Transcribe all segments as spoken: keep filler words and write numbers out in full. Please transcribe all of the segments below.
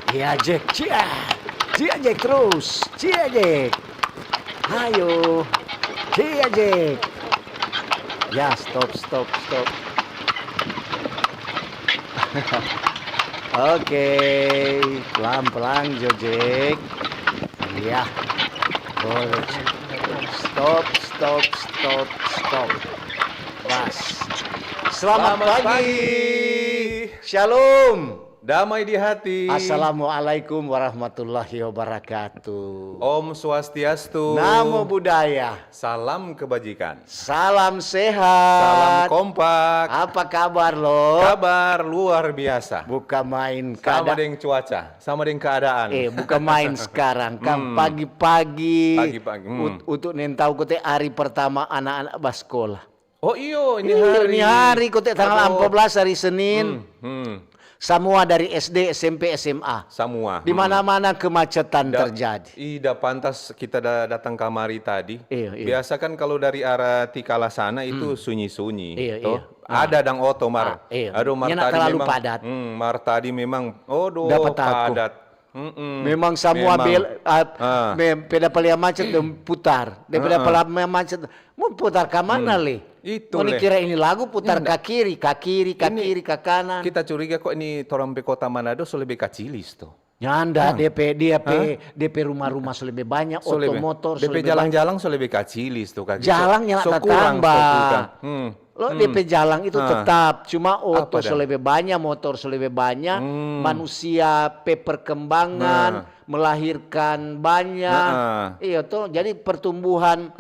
Cia, Jack, cia. Cia, Jack, terus. Cia, Jack. Ayo. Cia, Jack. Ya, stop, stop, stop. Oke, pelan-pelan jo, Jack. Ya. Boleh. Stop, stop, stop, stop. Bas. Selamat pagi. Shalom. Damai di hati. Assalamualaikum warahmatullahi wabarakatuh. Om Swastiastu. Namo Buddhaya. Salam kebajikan. Salam sehat. Salam kompak. Apa kabar lo? Kabar luar biasa. Buka main. Sama deng cuaca, sama deng keadaan. Eh, buka main sekarang. Kan pagi-pagi. Pagi-pagi, hmm. Ut-, untuk neng tau kote hari pertama anak-anak baskola. Oh iyo, ini hari. Ini hari kote tanggal empat belas hari Senin. Hmm, hmm. Samua dari S D, S M P, S M A. Samua. Di mana-mana kemacetan terjadi. Ih, da pantas kita da-, datang kamari tadi. Iya, iya. Biasa kan kalau dari arah Tikala sana itu sunyi-sunyi, toh. Iya, iya. Ah. Ada dang oto, Mar. Ah, iya. Aduh, Mar, tadi memang padat. Hmm, Mar, tadi memang, aduh, padat. Mm-mm. Memang samua bel-, ah, pe dapa lia macet dong putar. Dia pe dapa lia macet, mo putar ka mana le? Itu le. Ngoni kira ini lagu putar ka kiri, ka kiri, ka kiri, ka kanan. Kita curiga kok ini torang pe kota Manado so lebe kacilis to. Nyanda, dia pe, dia pe, dia pe rumah-rumah so lebe banya, oto motor so lebe banya. Jalang-jalang so lebe kacilis to, kaki. Jalang nyanda tatamba. Lo dia pe jalang itu tetap, cuma oto so lebe banya, motor so lebe banya, manusia pe perkembangan, melahirkan banya. Iyo to, jadi pertumbuhan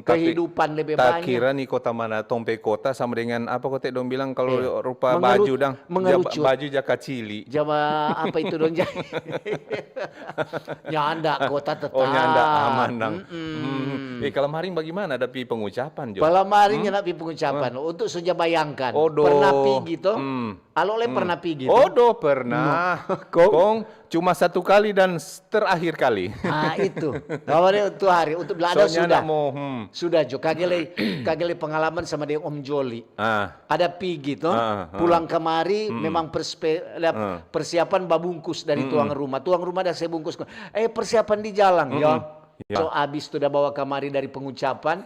kehidupan lebe banya. Takira ni kota mana, tong pe kota sama dengan apa kote dong bilang kalau rupa baju dang, mengerucut. Baju ja kacili. Jama apa itu dong jadi? Nyanda, kota tetap. Oh, nyanda, aman dang. Mm-mm. Eh, kalamaring bagimana? Ada pi pengucapan jo? Kalamaring nyanda pi pengucapan. Untuk so ja bayangkan. Pernah pigi to? Alo le pernah pigi to? Odo, pernah. Kong? Kong, cuma satu kali dan s-, terakhir kali. Ah, itu. Kawa de tu hari, untuk bilang ada sudah. Sudah jo, kage le, kage le pengalaman sama deng Om Joli. Ah. Ada pigi to, pulang kamari memang perspe-, ada persiapan babungkus dari tuang rumah. Tuang rumah ada se bungkus. Eh, persiapan di jalang, ya. So abis tu da bawa kamari dari pengucapan,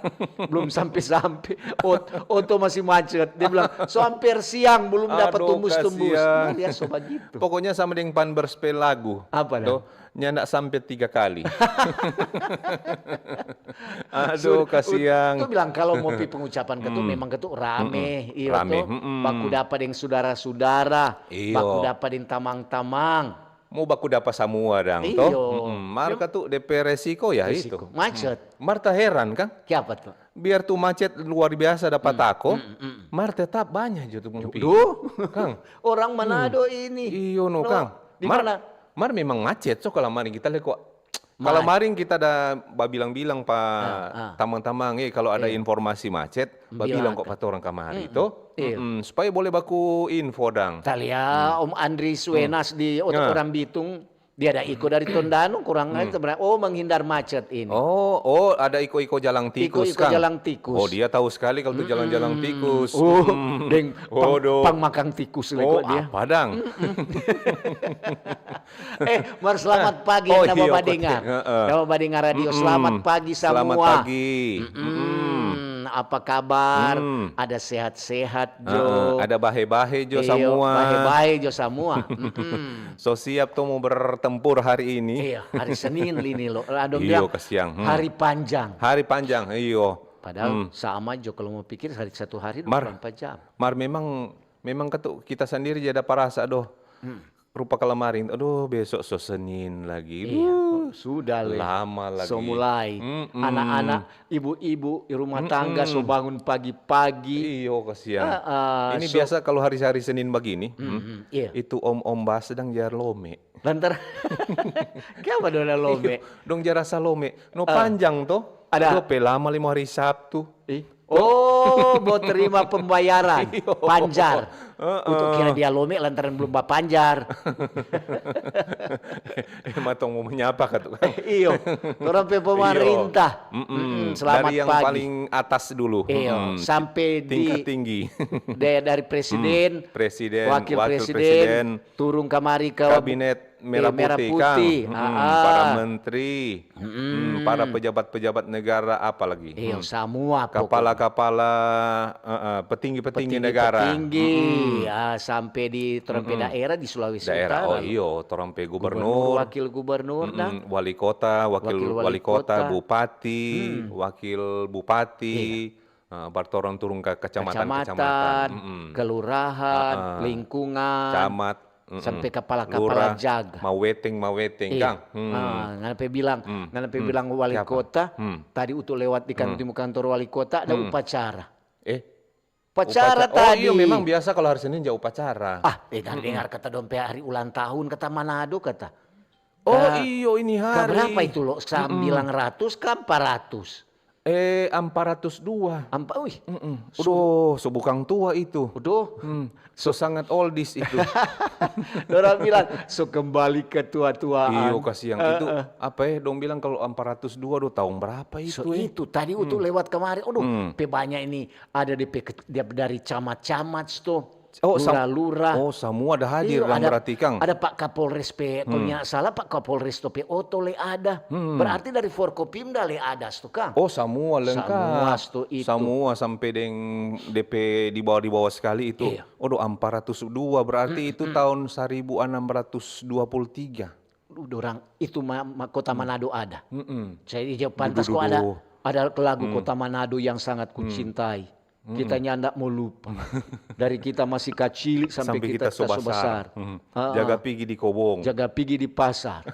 belum sampe-sampe, ot-, oto masih macet. Dia bilang, "So amper siang, belum dapat tumbus-tumbus." Aduh, kasiang. Nah, dia so bagitu. Pokoknya sama deng pan berspel lagu. Apa dah? Nyanda sampe tiga kali. Aduh, kasiang. Tu bilang, kalau mo pi pengucapan ketu, memang ketu rame, iyo to. Baku dapa deng sudara-sudara, baku dapa deng tamang-tamang. Mo baku dapa samua dang to. Iyo. Mar katu de pe resiko ya itu. Resiko. Macet. Mar ta heran kang? Kiapa tu? Biar tu macet luar biasa dapa tako, mar tetap banya jo tu mo pi. Kang. Orang Manado ini. Iyo no, kang. Di mana? Mar memang macet, so kalamaring kita le kok. Kalamaring kita da babilang-bilang pa tamang-tamang, eh, kalau ada informasi macet, babilang kok pa torang kamari to. Iya. Supaya boleh baku info dang. Talia, Om Andri Suenas di Otak Orang Bitung, dia ada iko dari Tondano, kurang itu berarti, oh, menghindar macet ini. Oh, oh, ada iko-iko jalang tikus, iko-iko kang? Jalang tikus. Oh, dia tahu sekali kalau tu jalang-jalang tikus. Oh, deng pang, pang makang tikus le kok dia. Oh, apa dang? Eh, mar selamat pagi, oh, dapa badengar. Dapa badengar radio, selamat pagi samua. Selamat pagi. Apa kabar? Ada sehat-sehat jo? Ada bahe-bahe jo samua? Bahe-bahe jo samua. So siap to mo bertempur hari ini? Iya, hari Senin ini lo. Dong bilang kasiang. Hari panjang. Hari panjang, iyo. Padahal sama jo kalau mo pikir hari, satu hari dua puluh empat jam. Mar memang, memang ketu kita sandiri ja dapa rasa doh. Rupa kalamaring, aduh, besok so Senin lagi. Iya, sudah le. Lama lagi. So mulai. Anak-anak, ibu-ibu, rumah tangga so bangun pagi-pagi. Iyo, kasiang. Ini biasa kalau hari-hari Senin bagini, itu om-om bas sedang ja lome. Lantaran, kiapa dong lome? Dong ja rasa lome. No panjang to. Ada. Aduh, pe lama lima hari Sabtu. Oh, mau terima pembayaran Iyo. panjar. Heeh. Untuk kira dia lome lantaran belum bapanjar. Eh, matong mau menyapa ka tukang. Iyo, orang pe pemerintah. Mm-mm. Mm-mm, selamat Dari yang pagi. Paling atas dulu. Iyo, Mm-mm. Sampai di Tingkat tinggi. dari, dari presiden, Presiden, wakil, wakil presiden, presiden, turun kamari ke Kabinet merah eh, merah putih, putih. Kang. Mm-mm. Ah, Para ah. Menteri, mm-mm, para pejabat-pejabat negara, apa lagi? Iyo, Mm. Semua pokoknya. Kepala-kepala, eh, eh, petinggi-petinggi negara. Petinggi-petinggi, Mm-mm. Ya, sampai di torang pe daerah di Sulawesi Daerah, Utara. Oh iyo, torang pe Gubernur, gubernur, wakil gubernur, nah. Mm-mm, wali kota, wakil Wakil wali wali kota, kota. Bupati, wakil bupati, eh, bar torang turun ke kecamatan-kecamatan. Kecamatan, Mm-mm. kelurahan, Ah, ah. Lingkungan, Camat, mm-mm. Sampai kepala-kepala Lurah, jaga. Maweteng, Maweteng, Iya. Kang. Hmm. Ah, ngana pe bilang, Hmm. ngana pe Hmm. bilang wali Siapa? kota, Hmm. Tadi utu lewat di kan-, di kantor wali kota, ada Hmm. upacara. Eh, Upacara upaca-, oh, tadi. Iyo, memang biasa kalau hari Senin ja upacara. Ah, dengar-dengar kata dong pe hari ulang tahun, kata Manado, kata. Oh, Ah, iyo, ini hari. Keberapa itu, lo? Sambilang ratus ka ampa ratus? Eh, ampa ratus dua. Ampa, wih. Mm-mm. Udoh, so bukang tua itu. Udoh. Hmm. So sangat oldies itu. Dorang bilang, so kembali ke tua-tuaan. Iyo, kasiang. Itu apa ya, dong bilang kalau ampa ratus dua do tahun berapa itu, So eh? Itu, tadi utu lewat kemari. Aduh, Hmm. pe banyak ini. Ada di pe-, dia dari camat-camat, sto. Oh, sam-, Lurah-lurah. Oh, semua ada hadir Iyo, dan ada, berarti, Kang. Ada Pak Kapolres pe, kalau nggak salah Pak Kapolres to pe oto le ada. Hmm. Berarti dari Forkopimda le ada, sto, Kang. Oh, semua lengkap. Semua sto itu. Semua sampai deng D P di bawah, di bawah sekali itu. Iya. Aduh, ampa ratus dua berarti itu tahun seribu enam ratus dua puluh tiga. Duh, dorang itu ma-, ma-, kota Manado ada. Mm-mm. Jadi dia Duh, pantas duh, kok duh, ada, duh. Ada lagu Kota Manado yang sangat kucintai. Kita nyanda mo lupa. Dari kita masih kacili sampe Sampe kita, kita so kita so basar. basar. Mhm. Ah, Jaga ah. pigi di kobong. Jaga pigi di pasar.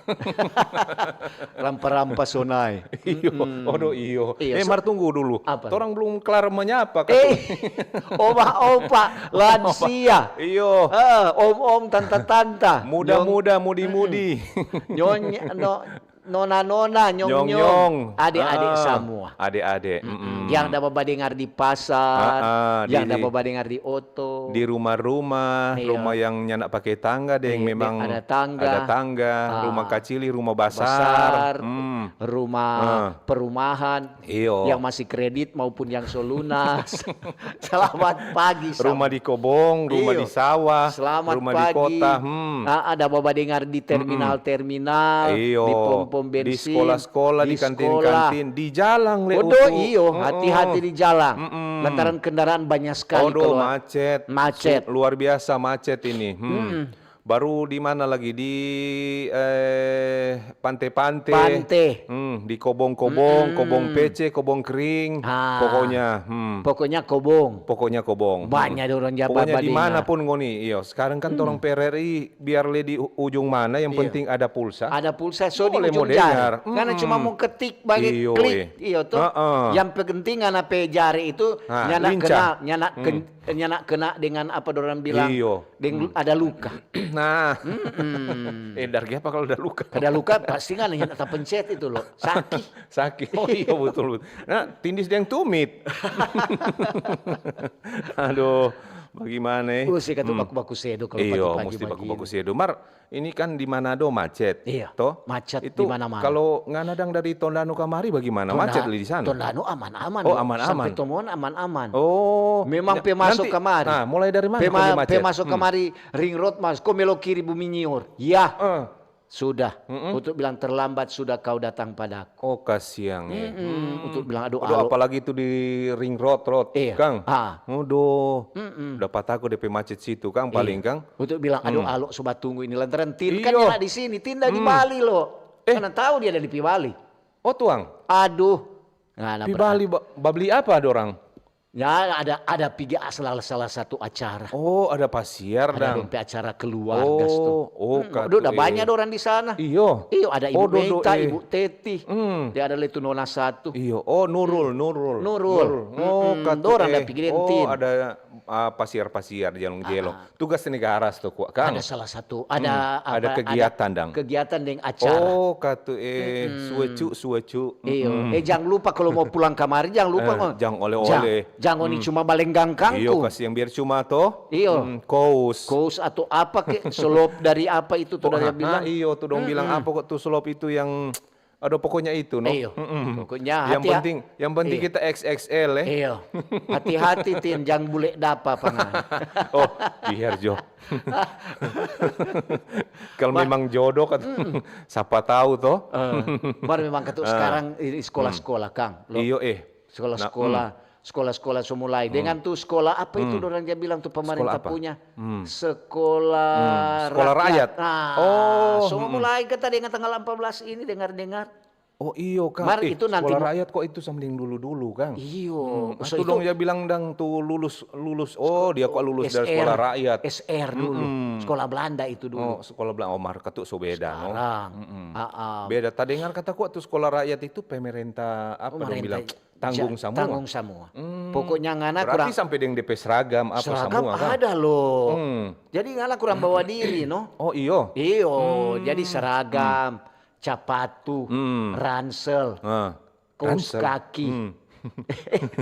Rampa-rampa so nae. Iyo, odo iyo. Iya, Eh, so- Mar, tunggu dulu. Apa? Torang belum kelar menyapa, Eh, katu. opa-opa, lansia. Iyo. Eh, om-om, tanta-tanta. Muda-muda, mudi-mudi. Nyonya, no, nona-nona, nyong-nyong. Nyong-nyong. Ade-ade Ah, samua. Ade-ade. Mm-mm. Yang da babadengar di pasar, Ah, ah, yang di, da di, babadengar di oto. di rumah-rumah, Iya. Rumah yang nyanda pake tangga, deng Iya, memang ada tangga. Ada tangga, Ah. Rumah kacili, rumah basar. Basar, Hmm. rumah Ah. perumahan, Iyo. yang masih kredit maupun yang so lunas. Selamat pagi, Sam. Rumah di kobong, rumah Iyo. di sawah, Selamat rumah pagi. di kota. Hmm. Ah, ada babadengar di terminal-terminal, Iyo. di pom-pom bensin, Di sekolah-sekolah, di sekolah. kantin-kantin, di jalang le Odo, utu. iyo, Mm-mm. hati-hati di jalang. Mm-mm. Lantaran kendaraan banyak sekali Odo, keluar. Macet. Macet. Su-, luar biasa macet ini. Hmm. Mm-mm. Baru di mana lagi? Di, eh, pante-pante. Pante. Hmm, di kobong-kobong, Mm-mm. kobong pece, kobong kering. Ah. Pokoknya, hmm. Pokoknya kobong. Pokoknya kobong. Hmm. Banyak orang Jawa Pokoknya badengar. Dimanapun ngoni, iyo. Sekarang kan torang P R R I, biar le di u-, ujung mana, yang Iya. penting ada pulsa. Ada pulsa, so di Boleh ujung mau dengar. jalan. Ngana Mm-mm. Cuma mau ketik, bagi Iyo, klik, eh. iyo to. Heeh. Yang penting ngana pe jari itu Ah, nyana lincah. Kena, nyana Hmm. ken-, nyana kena dengan apa dorang bilang, Iyo. deng ada luka. Nah. Mm-mm. Eh, dari apa kalau ada luka? Ada luka pasti kan nyana tapencet itu loh. Sakit. Sakit. Oh iya, betul, betul. Nah, tindis deng tumit. Aduh, bagaimana, eh? Oh, si katu Hmm. baku-baku sedo kalau Iyo, pagi-pagi mesti begini. Baku-baku sedo. Mar, ini kan di Manado macet. Iya, Toh? Macet Itu di mana-mana. Kalau ngana dang dari Tondano kamari, bagaimana? Tonda-, Macet li di sana? Tondano aman-aman. Oh, Lo. Aman-aman. Sampai Tomohon aman-aman. Oh. Memang Nah, pe masuk nanti, kamari. Nah, mulai dari mana Pe kalau ma-, macet? pe masuk Hmm. kamari ring road mas, ko melo kiri Bumi Nyiur. Ya. Eh. Sudah. Mm-mm. Untuk bilang terlambat sudah kau datang padaku. Oh, kasiang, eh. Mm-mm. Untuk bilang, aduh, Aduh, alo. Apalagi itu di ring road, road, Iya. Kang. Ah. Aduh. Mm-mm. Dapat aku D P macet situ, Kang, paling, Iya. Kang. Untuk bilang, aduh, Hmm. alo, suba tunggu ini. Lantaran Tin kan Iyo. nyanda di sini. Tin da di Hmm. Bali, lo. Eh. Mana tahu dia ada di Pi Bali. Oh, tuang. Aduh. Ngana Pi berarti. Bali ba-, babli apa dorang? Ya, ada, ada pigi salah, salah satu acara. Oh, ada pasiar Ada dang. dong pe acara keluarga sto. Oh, oh, Hmm, katu, udah, udah eh. Banyak orang di sana. Iyo. Iyo, ada Ibu Oh, Dodo, Meita, eh. Ibu Teti. Hmm. Ya, ada le tu nona satu. Iyo. Oh, Nurul, Nurul. Nurul. Oh, Mm-mm. katu, Dorang ada eh. pikiran Oh, Tin. Ada ah, pasiar-pasiar, jelong-jelong. Ah. Tugas negara sto kwa, kang. Ada salah satu, ada Hmm, apa, ada ada kegiatan, dang. Kegiatan deng acara. Oh, katu, eh, Mm-mm. Suecu, suecu. Iyo. Mm-mm. Eh, jang lupa kalau mau pulang kamari, jang lupa. Eh, jang oleh-oleh. Jang, jang oni hmm. Cuma balenggang kangku. Iyo, kasiang biar cuma to. Iyo. Hmm, kous. Kous atau apa ke, selop dari apa itu tuh, oh, dari ha, bilang. Ha, iyo, tuh dong hmm. Bilang apa kok tuh selop itu yang Aduh, pokoknya itu, no. Iyo. Mm-mm. Pokoknya yang hati, penting, yang penting iyo. Kita X X L, eh. Iyo. Hati-hati, Tin, jang bule dapa pangan. Oh, biar jo. Kalau memang jodoh kan, mm. Siapa tahu toh. Uh, baru memang ketuk uh, sekarang sekolah-sekolah, Kang. Lo, iyo, eh. Sekolah-sekolah. Nah, mm. Sekolah-sekolah so mulai. Hmm. Dengan tu sekolah apa itu hmm. Dorang dia bilang tu pemerintah punya? Hmm. Sekolah, hmm. Sekolah rakyat. Rakyat. Nah, oh, so hmm. Mulai kata dengan tanggal empat belas ini dengar-dengar. Oh iyo, Kang. Mar, eh, itu nanti sekolah rakyat kok itu sama deng dulu-dulu, Kang. Iyo. Hmm. So itu dong dia bilang dang tu lulus, lulus. Oh, dia kok lulus S R, dari sekolah rakyat. S R dulu. Hmm. Sekolah Belanda itu dulu. Oh, sekolah Belanda. Oh, mar katu so beda, no? Sekarang. Hmm. Ah, ah. Beda. Tadengar kata kok tu sekolah rakyat itu pemerintah apa dong bilang? Tanggung samua. Tanggung samua. Hmm. Pokoknya ngana berarti kurang sampe deng depe seragam apa seragam samua, kan? Ada lo. Hmm. Jadi ngana kurang bawa diri, no? Oh, iyo. Iyo, hmm. Jadi seragam, hmm. Capatu, hmm. Ransel, ah. Kaus ransel. Kaki. Hmm.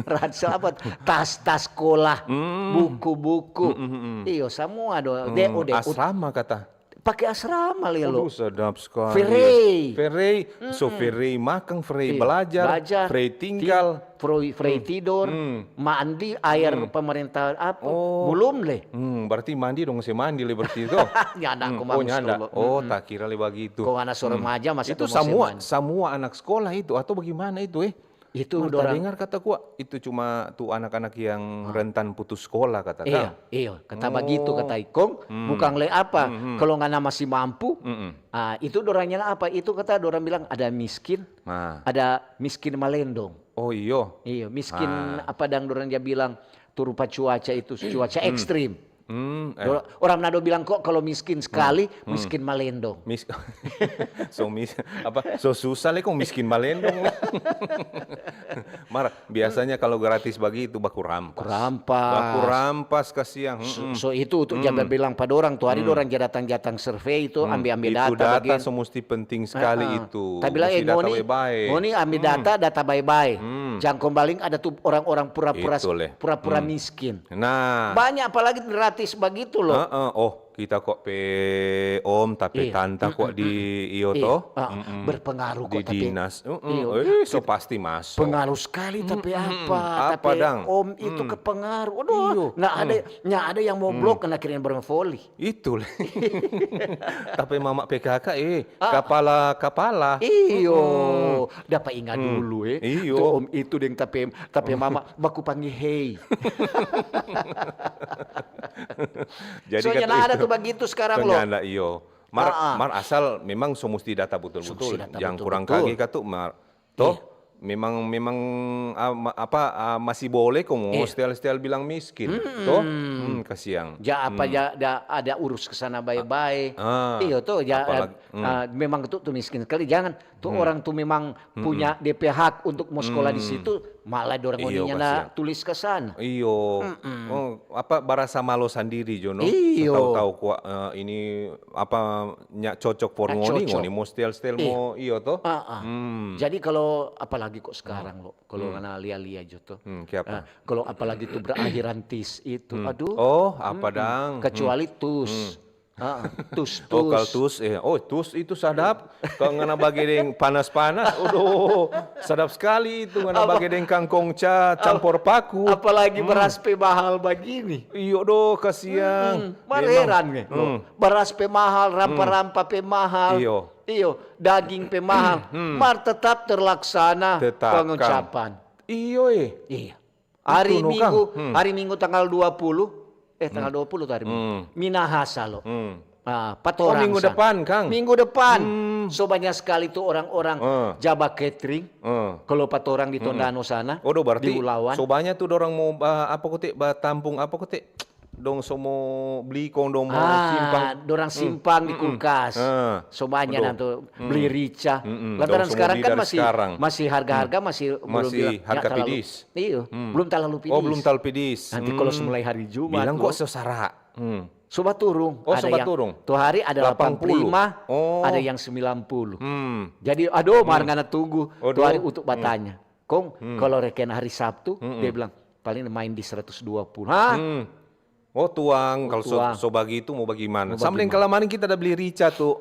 Ransel apa? Tas-tas sekolah, hmm. Buku-buku. Hmm, hmm, hmm. Iyo, samua do. Hmm. De, oh, de, asrama kata. Pake asrama, Lelo. Aduh, sedap sekali. Ferei. Ferei. Mm-mm. So, ferei makang, ferei belajar, belajar, ferei tinggal. Ti-, ferei, ferei hmm. Tidor, hmm. Mandi, air hmm. Pemerintah apa? Oh. Belum, le. Hmm, berarti mandi dong, se mandi, le, berarti itu. Nyanda, hmm. Aku oh, mandi nyanda. Dulu. Oh, hmm. Tak kira, le, begitu. Kong anak so remaja masih itu semua, semua anak sekolah itu, atau bagaimana itu, eh? Itu dorang dengar kata kwa, itu cuma tu anak-anak yang ah. Rentan putus sekolah kata kan? Iya, iya. Kata oh. Bagitu kata ikong, hmm. Bukan le apa, hmm, hmm. Kalau ngana masih mampu, hmm, hmm. Ah, itu dorangnya apa? Itu kata dorang bilang ada miskin, nah. Ada miskin malendong. Oh iyo. Iyo, miskin ah. Apa dang dorang dia bilang tu rupa cuaca itu, cuaca hmm. Ekstrim. Hmm, eh. Orang nado bilang kok kalau miskin sekali, hmm. Miskin malendong. Mis so mis apa so susah le kong miskin malendong. Mar biasanya kalau gratis begitu baku rampas. Rampas. Baku rampas kasiang. So, so itu untuk hmm. Jabar bilang pada orang tu hari hmm. Orang ja datang-datang survei itu hmm. Ambil-ambil itu data, data so mesti penting sekali uh, itu. Tapi bilang eh ngoni, ngoni ambil hmm. Data, data baik-baik. Hmm. Jang kombaling ada tu orang-orang pura-pura pura-pura hmm. Miskin. Nah. Banyak apalagi gratis begitu loh. Uh, uh, oh, kita kok pe om, tapi iya. Tanta kok di iyo toh. Uh, uh, berpengaruh kok di tapi dinas. Uh, uh, iyo. Eh, so pasti masuk. Pengaruh sekali tapi apa? Apa tapi dang? Om itu kepengaruh. Aduh, iyo. Nah ada, nah ada yang mau blok kena kirim bermevoli. Itu le. Tapi mama P K K eh ah. Kapala-kapala. Iyo. Hmm. Dapa inga hmm. Dulu eh. Iyo. Tu om itu deng tapi tapi mama baku pangge hei. Jadi so, kan ada tu bagitu sekarang lo. Iyo. Mar, ah, ah. Mar asal memang so musti data betul-betul. Yang kurang kage katu mar. Toh? Iya. Memang memang ah, ma, apa ah, masih boleh kok mau iya. Stel-stel bilang miskin. Hmm. Toh? Hmm, kasiang. Ja apa hmm. Ja ada, ada urus ke sana baik-baik. Ah, iyo toh ja apalagi, hmm. Ah, memang itu tuh miskin sekali. Jangan tuh hmm. Orang tuh memang hmm. Punya D P hak untuk mau sekolah hmm. Di situ, malah dorang iyo, oninya na tulis ke sana. Iyo. Hmm. Oh, apa barasa malo sandiri jo no. Iyo. Tahu-tahu kok uh, ini apa nyak cocok for ngoni, ngoni mau stel-stel mau iyo toh. Jadi kalau apalagi kok sekarang lo, kalau ngana lia-lia jo toh. Kalau apalagi tu berakhiran tis itu, aduh. Oh, apa dang? Kecuali tus. Tus, tus. Oh, kalau tus, eh, oh, tus itu sadap. Kalau ngana bage deng panas-panas, aduh, sadap sekali itu ngana bage deng kangkong ca campur paku. Apalagi beras pe mahal bagini. Iyo doh, kasiang. Mar heran nge. Beras pe mahal, rampa-rampa pe mahal. Iyo. Iyo, daging pe mahal. Mar tetap terlaksana pengucapan. Iyo, eh. Iya. Hari Minggu, hari Minggu tanggal dua puluh, eh tanggal dua puluh tu hari Minggu. Minahasa lo. Ah, patorang. Oh, minggu depan, Kang. Minggu depan. So banyak sekali tu orang-orang jaba catering. Kalau patorang di Tondano sana, oh, berarti di Ulawan. So banyak tu dorang mau apa kote, ba tampung apa kote. dong so mo bli kong dong mo simpang. Ah, dorang simpang di kulkas. Ah. So banya nanti bli rica. Lantaran sekarang kan masih, masih harga-harga masih belum bilang, harga pidis. Iyo, belum talalu pidis. Oh, belum talalu pidis. Nanti kalau mulai hari Jumat bilang kok so sara. So baturung. Oh, so baturung. Tu hari ada delapan puluh lima, ada yang sembilan puluh. Jadi, aduh, mar ngana tunggu. Tu hari untuk batanya. Kong, kalau reken hari Sabtu, dia bilang, "Paling main di seratus dua puluh." Hah? Oh, tuang, kalau so, so bagitu mo bagimana? Sama deng kemarin kita ada bli rica tu.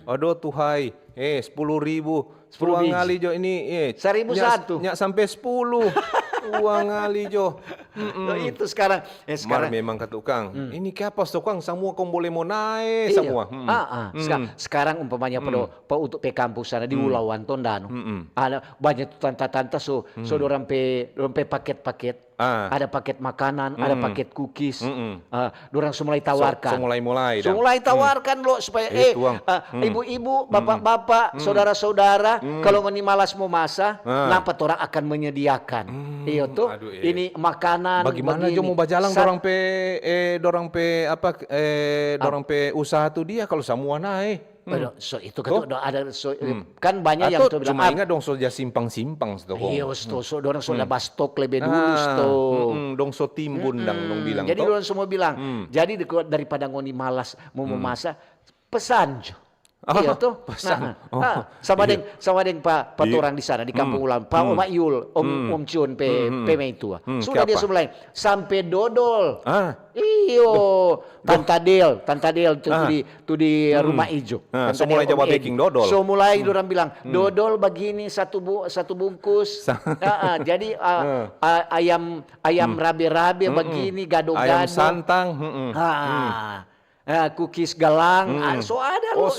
Aduh, tuhai. Eh, sepuluh ribu. Tuang ngali jo ini, eh, satu. Nya sampe sepuluh. Tuang ngali jo. Itu sekarang. Mar memang katu kang. Ini kiapa so kang, samua kong bole mo nae samua. Sekarang umpamanya pa untuk pe kampus sana di Ulawan, Tondano. Ada banya tu tanta-tanta so, so dorang pe, dorang pe paket-paket. Ada paket makanan, ada paket kukis. Dorang so mulai tawarkan. So mulai-mulai dang. So mulai tawarkan lo supaya, eh, ibu-ibu, bapak-bapak, saudara-saudara, kalau ngoni malas mo masa, napa torang akan menyediakan? Iyo tu, ini makanan. Bagimana jo mo bajalang dorang pe, eh, dorang pe apa, eh, dorang pe usaha tu dia kalau samua nae? Aduh, so itu kan tu ada, so, kan banyak yang tu bilang, cuma ingat dong so ja simpang-simpang sto kong. Iyo, sto, so dorang so laba stok lebe dulu sto. Dong so timbun dang dong bilang. Jadi dorang semua bilang, jadi daripada ngoni malas mo memasak, pesan jo. Iyo tu. Pesan. Sama deng, sama deng pa, pa torang di sana di Kampung Ulam, pa Oma Yul, Om, Om Cion pe, pe meitua. Sudah dia semua lain sampe dodol. Iyo, Tanta Del, Tanta Del tu di, tu di Rumah Ijo. Tanta Del, mulai Om Edi. So mulai dorang bilang, "Dodol bagini satu bu-, satu bungkus." Jadi, a-, a-, ayam, ayam rabe-rabe bagini, gado-gado. Ayam santang. Ah, kukis galang, so ada lo.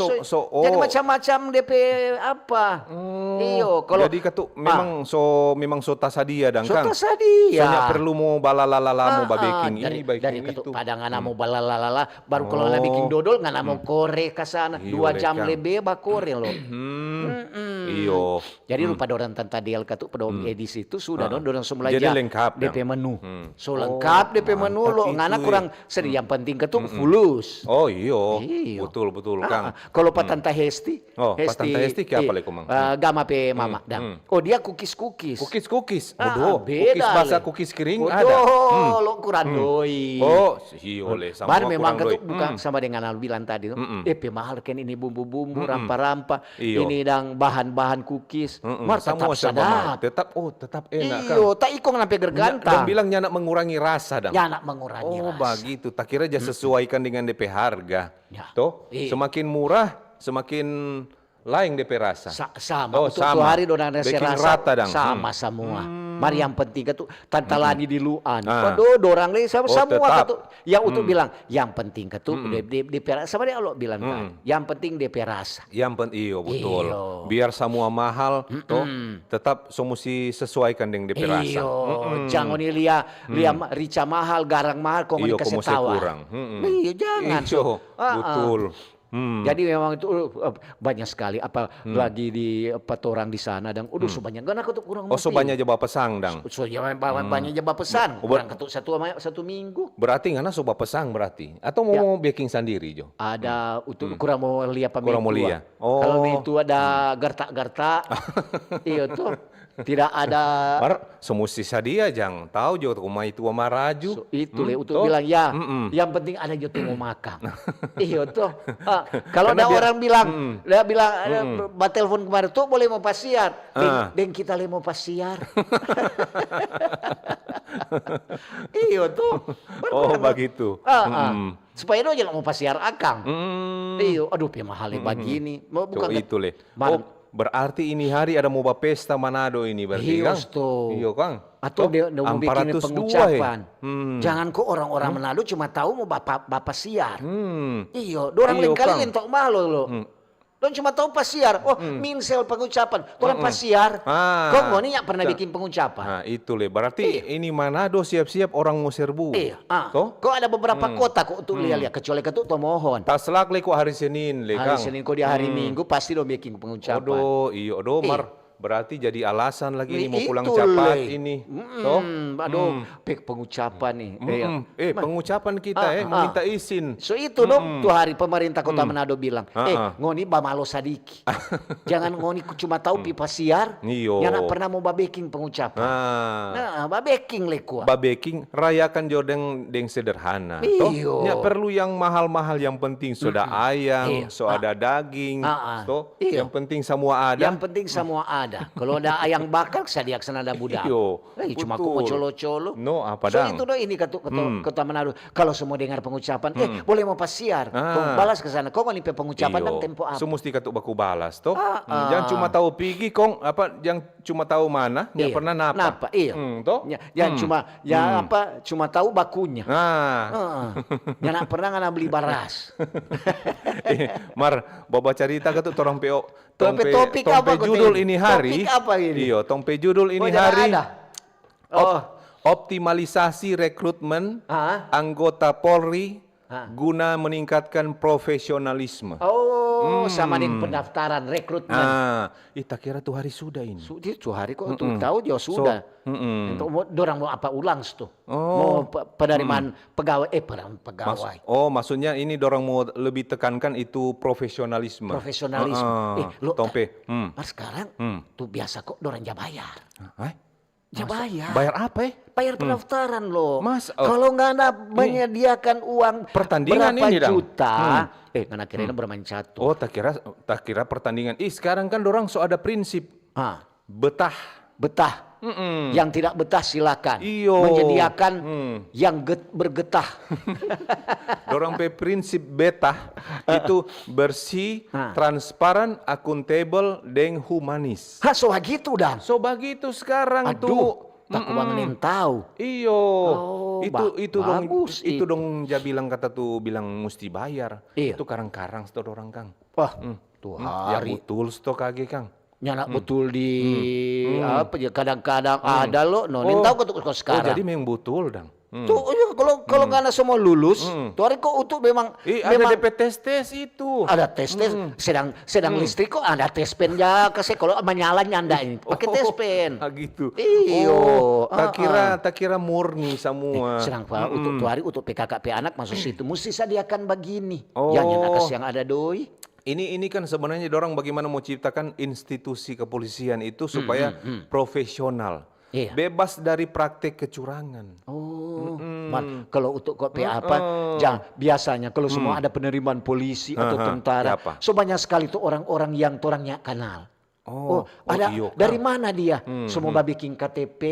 Jadi macam-macam depe apa. Iyo, kalau jadi katu memang so, memang so tasadia dang kang. So tasadia. So nya perlu mo balalala mo babeking ini, baking itu. Daripada ngana mo balalala, baru kalau ngana biking dodol, ngana mo kore ka sana, dua jam lebe bakore lo. Iyo. Jadi rupa dorang Tanta Del katu, pa dong Edi situ sudah dong, dorang so mulai jadi lengkap depe menu. So lengkap depe menu lo, ngana kurang sedih, yang penting katu fulus. Oh iyo, betul, betul kang. Kalau pa Tanta Hesti, Oh, pa Tanta Hesti kiapa lei komang? Gama pe mama dang. Oh, dia kukis-kukis. Kukis-kukis. Aduh, beda kukis basah, kukis kering ada. Lo kurang doi. Oh, iyo lei, sama kurang doi. Bar memang katu bukan sama deng ngana bilang tadi tu. Depe mahal kan ini bumbu-bumbu, rampa-rampa, ini dang bahan-bahan kukis. Mar tetap sadap. Tetap, oh, tetap enak kang. Iyo, ta iko ngana pe gergantang. Dong bilang nyanda mengurangi rasa dang. Nyanda mengurangi rasa. Oh, bagitu. Ta kira ja sesuaikan dengan depe harga. To, semakin murah, semakin laeng depe rasa. Sama, untuk tu hari dorang rasa sama samua. Mar yang penting katu Tanta Lani di Luan. Aduh, dorang lei sama samua katu. Yang untuk bilang, yang penting katu depe rasa. Sama dia lo bilang kan, yang penting depe rasa. Yang penting, iyo, betul. Biar samua mahal, to, tetap so musti sesuaikan deng depe rasa. Iyo, jang ngoni lia, lia rica mahal, garang mahal, kong ngoni kase tawar. Iyo, jangan. Iyo, betul. Jadi memang itu, eh, banyak sekali, apalagi di, eh, pa torang di sana, dang, udah, so banyak. Ngana katu kurang. Oh, so banyak ja bapesang dang. So, so, ya, ba-, banyak ja bapesang. Kurang katu satu, satu minggu. Berarti ngana so bapesang berarti? Atau mo, mo beking sandiri jo? Ada, untuk kurang mo lia pa meitua. Kurang mo lia. Oh. Kalau meitua ada garta-garta, iyo tu. Tidak ada. Mar, so musti sadia, jang tau jo tu meitua maraju. So, itu lei, untuk bilang, ya, yang penting ada jo tu mo makang. Iyo tu. Kalau ada orang bilang, dia bilang, eh, batelfon kemarin, tu boleh mo pasiar. Deng, deng kita lei mo pasiar. Iyo tu. Oh, bagitu. Supaya dong jang mo pasiar akang. Iyo, aduh, pe mahal lei bagini. Bukan itu lei. Oh, berarti ini hari ada mo bapesta Manado ini berarti, kang? Iyo, kang. Atau dia, dia mo bikin pengucapan. Jangan ko orang-orang Manado cuma tau mo bapa-, bapasiar. Iyo, dorang lengkali lentok malo lo. Dong cuma tau pasiar. Oh, minsel pengucapan. Torang pasiar. Kong ngoni nya pernah bikin pengucapan. Nah, itu lei. Berarti ini Manado siap-siap orang mo serbu. Iya. Ko ada beberapa kota ko untuk lia-lia, kecuali katu Tomohon. Taslak lei ko hari Senin lei, kang. Hari Senin ko dia hari Minggu pasti dong bikin pengucapan. Odo, iyo, odo, mar. Berarti jadi alasan lagi ini mau pulang itu capat le. Ini, Mm-mm. Toh? Aduh, pe pengucapan nih. Iya. Mm-mm. Eh, pengucapan kita, Ah, eh, ah. Mau minta izin. So itu dong, tu hari pemerintah Kota Manado bilang, eh, Ah, ah. Ngoni bamalo sadiki. Jangan ngoni ku cuma tahu pi pasiar, Iyo. Nyanda pernah mo babeking pengucapan. Nah, Nah, babeking le kua. Babeking, rayakan jo deng, deng sederhana. Toh, Iyo. Nya perlu yang mahal-mahal, yang penting so ada ayam, Iya. so ada daging, Ah, ah. Toh, Iya. Yang penting samua ada. Yang penting samua ada. Kalau ada ayam bakar, sadiak sana ada budak. Iyo, Eh, cuma aku mo betul. colo-colo. No, apa So dang? Itu do ini katu, katu, Kota Manado. Kalau semua dengar pengucapan, eh, boleh mo pasiar. Ah. Kong balas ke sana. Kong ini pe pengucapan Iyo. Dang tempo apa? So musti katu baku balas, toh? Ah, Hmm, Jangan ah. cuma tahu pigi, kong apa, yang cuma tahu mana, yang Iya. pernah napa. Napa, iya. Hmm, toh? Ya, yang cuma, ya apa, cuma tahu bakunya. Nah, Heeh. Nyanda pernah ngana beli baras. Eh, Mar, bawa carita ke tu torang pe, o- Torang pe topik apa, Kote? Judul ini hari. Topik apa ini? Iyo, tong pe judul ini Oh, nyanda hari. Ada. Op- Oh. Optimalisasi rekrutmen Ah. anggota Polri Ah. Guna meningkatkan profesionalisme. Oh, sama deng pendaftaran, rekrutmen. Ah, ih, takira tu hari sudah ini. Su-, dia tu hari kok tu tahu dia sudah. Mm-mm. Untuk mo-, dorang mo apa ulang tu? Oh. Mo pe-, penerimaan pegawai, eh, penerimaan Mas- pegawai. oh, maksudnya ini dorang mau lebih tekankan itu profesionalisme. Profesionalisme. Heeh. Eh, lo, Tompe. Hmm. Mar, sekarang Hmm. tu biasa kok dorang ja bayar. Hah? Ja bayar. Bayar apa, eh? Bayar pendaftaran lo. Mas, oh. Kalau nggak ada menyediakan uang Pertandingan berapa ini, dang. Juta, Hmm. Eh, ngana kira ini bermain catur. Oh, tak kira, tak kira pertandingan. Ih, sekarang kan dorang so ada prinsip Ah, betah. Betah. Mm-mm. Yang tidak betah silakan. Iyo. Menyediakan Hmm. yang get-, bergetah. Dorang pe prinsip betah itu bersih, Ah. transparan, akuntabel, deng humanis. Ha, so bagitu dang. So bagitu sekarang Aduh, tu. tak uang neng tahu. Iyo. Oh, itu ba-, itu dong bagus itu itu. Dong ja bilang kata tu bilang musti bayar. Iya. Itu karang-karang sto dorang kang. Wah, Hmm. tu Hmm, ya hari. Betul sto kage kang. Nyanda betul di apa ya, kadang-kadang ada lo, no. Neng tahu kok sekarang. Oh, jadi memang betul dang. Hmm. Tuh, iya, kalau kalau ngana semua lulus, tu hari kok untuk memang Ih, memang ada D P tes-tes itu. Ada tes-tes, sedang sedang listrik kok ada tes pen ja kase kalau menyala nyanda ini pakai tes pen. Ah, gitu. Iyo, Oh, tak ah, kira tak kira murni semua. Sedang pa untuk tu hari untuk P K K P anak masuk situ mesti sediakan begini. Oh. Ya nyanda kas yang ada doi. Ini ini kan sebenarnya dorang bagaimana mau ciptakan institusi kepolisian itu supaya profesional, Iya. Bebas dari praktek kecurangan. Oh, man, kalau untuk kok P A apa, jang, biasanya kalau semua ada penerimaan polisi atau Aha, tentara, ya apa? So banyak sekali tuh orang-orang yang torang nyak kenal. Oh, Oh, ada iyo, Kang. Dari mana dia? Semua babiking K T P.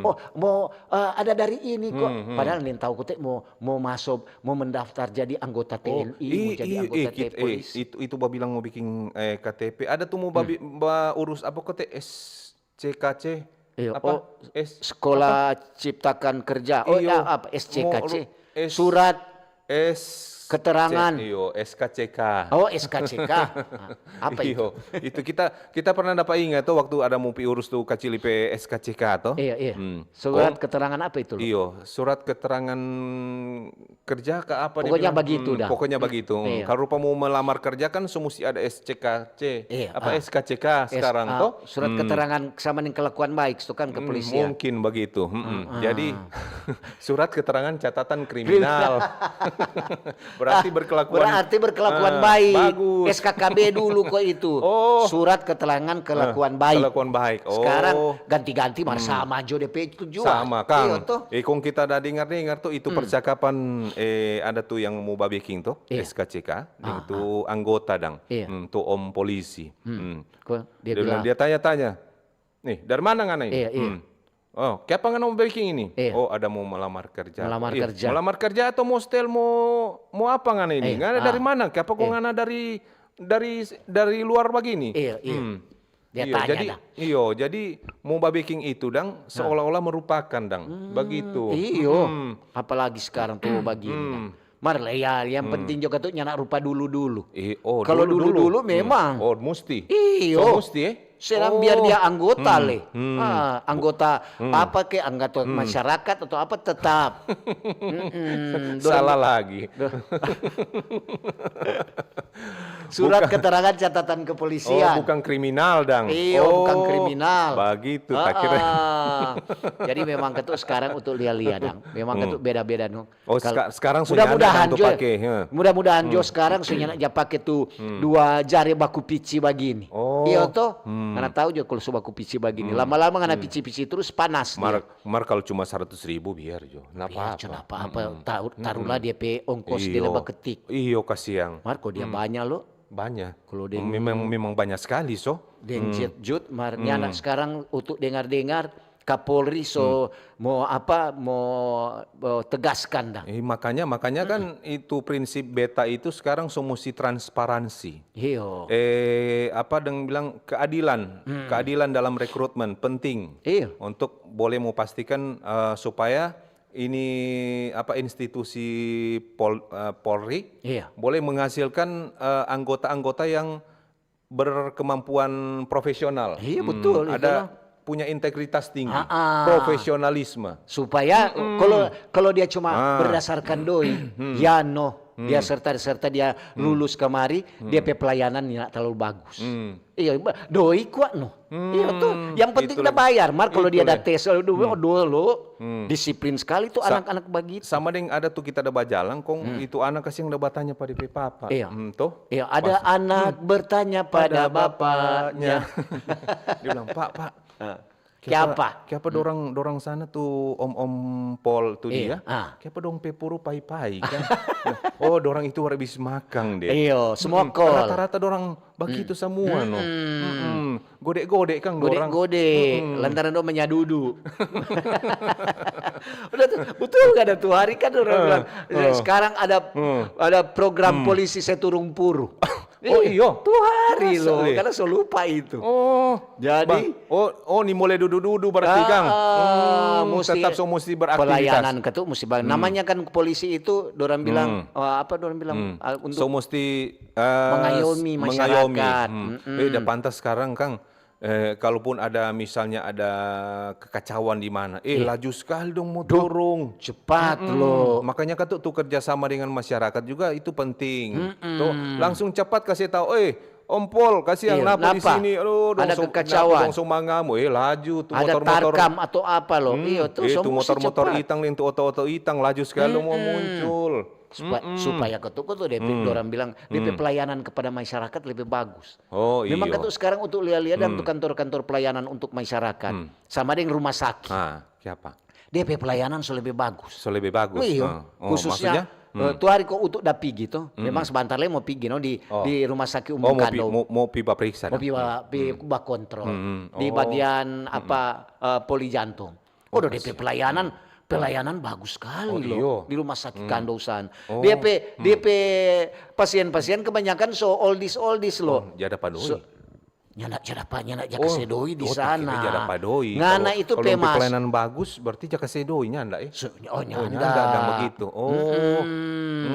Oh, mau eh, ada dari ini kok. Padahal nih tahu kote mau mau masuk, mau mendaftar jadi anggota T N I, mau i- jadi i- anggota i- kit- polisi. Eh, itu itu babilang mau bikin eh, K T P. Ada tuh mau babi, ba urus apa kote S C K C? Iya, Apa? Oh, S Sekolah Ciptakan Kerja. Oh, Iyo. ya, apa S C K C? Mau ru- S- Surat S Keterangan. Iyo, S K C K. Oh, S K C K. Apa itu? Iyo, itu kita kita pernah dapat ingat tuh waktu ada mau pi urus tuh kacili pe S K C K tuh. Iya, iya. Hmm. Surat Kong- keterangan apa itu? Lo? Iyo, surat keterangan kerja ke apa dia Pokoknya bilang? Begitu Hmm, dah. Pokoknya begitu. Iya. Kalau rupa mau melamar kerja kan so musti ada S C K C. Iya, Apa ah. S K C K sekarang S A, tuh? Surat keterangan sama yang kelakuan baik itu kan Hmm, kepolisian. Mungkin begitu. Mm-mm. Ah, Jadi surat keterangan catatan kriminal. Berarti berkelakuan. Berarti berkelakuan Ah, baik. Bagus. S K K B dulu kok itu. Oh. Surat keterangan kelakuan Ah, baik. Kelakuan baik. Oh. Sekarang ganti-ganti mar sama jo D P itu jua. Sama, Kang. Iya toh. Eh, kong kita ada dengar-dengar tuh itu percakapan eh ada tuh yang mau babiking tuh, Iya. S K C K, deng Ah, tuh anggota dang. Iya. Hmm, tuh om polisi. Hmm. Kok dia Dia bilang, bilang, dia tanya-tanya. Nih, dari mana ngana ini? Iya, iya. Hmm. Oh, kiapa ngana mau biking ini? Iya. Oh, ada mau melamar kerja. Melamar Ih, kerja. Melamar kerja atau mau setel mau mau apa ngana ini? Iya, Ngana ah. Dari mana? Kiapa kok Iya. Ngana dari dari dari luar begini? Iya, iya. Hmm. Dia Iyo, tanya jadi, dah. Iyo, jadi mau babiking itu dang seolah-olah merupakan dang begitu. Iyo. Hmm. Apalagi sekarang tuh begini. Hmm. Mar, ya, yang penting juga tuh nyanda rupa dulu-dulu. Eh, oh, Kalau dulu-dulu. dulu-dulu Hmm. memang. Oh, musti. Iyo. So, musti eh. Sedang Oh. biar dia anggota Hmm. leh. Hmm. Ah, anggota apa ke, anggota masyarakat atau apa tetap. Mm-mm. Salah lagi. Surat keterangan catatan kepolisian. Oh, bukan kriminal dang. Iyo, oh, bukan kriminal. Begitu, tak kira. Jadi memang ketuk sekarang untuk lia-lia dang. Memang ketuk beda-beda no. Oh, sekarang so nyanda dang tu pake. Mudah-mudahan jo sekarang so nyanda ja pake tu dua jari baku pici bagini. Iyo to? Karena tau jo kalau so baku pici bagini. Lama-lama ngana pici-pici terus panas dia. Mar kalau cuma seratus ribu biar jo. Napa apa. Taruhlah dia pe ongkos dia leba ketik. Iyo, kasiang. Mar kalau dia banya lo. Banya. Kalau memang memang banya skali so. Deng jut-jut mar nyanda sekarang untuk dengar-dengar Kapolri so mo apa mo tegaskan dang. Makanya makanya kan itu prinsip beta itu sekarang so musti transparansi. Iyo. Eh apa deng bilang keadilan, keadilan dalam rekrutmen penting. Iyo. Untuk boleh mo pastikan supaya ini apa institusi Polri boleh menghasilkan anggota-anggota yang berkemampuan profesional. Iya betul. Ada punya integritas tinggi, profesionalisme. Supaya kalau kalau dia cuma berdasarkan doi, ya no, dia serta serta dia lulus kemari, dia pe pelayanan tidak terlalu bagus. Iya, doi kuat no. Iya tuh, yang penting udah bayar. Mar kalau dia ada tes, aduh, dulu disiplin sekali tuh anak-anak begitu. Sama deng ada tuh kita ada bajalang, kong itu anak kasih yang udah batanya pada pe papa. Iya. Hmm, toh? Iya, ada anak bertanya pada bapaknya. Dia bilang, "Pak, Pak, Kiapa? Kiapa dorang dorang sana tuh om-om Pol tuh dia? Kiapa dong pe puru pai-pai kan? Oh, dorang itu habis makang deh. Iyo, semokol. Rata-rata dorang bagitu samua no. Gode-gode kan dorang. Gode-gode, lantaran dong manyadudu. Udah tuh, betul gak ada tuh hari kan orang bilang, sekarang ada ada program polisi seturung puru. Oh iyo. Tuh hari lo, karena so lupa itu. Oh. Jadi oh, oh ni mulai dudu-dudu berarti kang. Hmm, tetap so musti beraktivitas. Pelayanan ketu musti bang. Namanya kan polisi itu dorang bilang apa dorang bilang untuk so musti mengayomi masyarakat. Eh, udah pantas sekarang kang. Eh, kalaupun ada misalnya ada kekacauan di mana, eh laju sekali dong mau turung. Cepat lo. Makanya kan tuh, tuh kerjasama dengan masyarakat juga itu penting. Tuh langsung cepat kasih tahu, eh Om Pol, kasih yang napa di sini? Aduh, ada kekacauan. Dong so mangamu, eh laju tuh motor-motor. Ada tarkam atau apa lo? Iyo tuh, itu motor-motor itang nih, tuh oto-oto itang laju sekali dong mau muncul. Supaya ketu ketu deh, orang bilang dia pelayanan kepada masyarakat lebih bagus. Oh iya. Memang ketu sekarang untuk lia-lia dan kantor-kantor pelayanan untuk masyarakat, sama dengan rumah sakit. Ah, siapa? Dia pe pelayanan so lebih bagus. So lebih bagus. Iyo, khususnya tu hari ko untuk da pigi to. Memang sebentar lagi mau pigi no di di rumah sakit umum Kando. Mau pi baperiksa. Mau pi bakontrol di bagian apa poli jantung. Oh, dia pe pelayanan pelayanan bagus sekali lo di rumah sakit Kando sana. Dia pe dia pe pasien-pasien kebanyakan so oldies oldies lo. Jadi apa doi? Nyanda, nyanda, nyanda ja kase doi di sana. Jadi apa doi? Ngana itu pe mas. Pelayanan bagus, berarti ja kase doi nyanda eh? Oh nyanda. Nyanda ada begitu. Oh,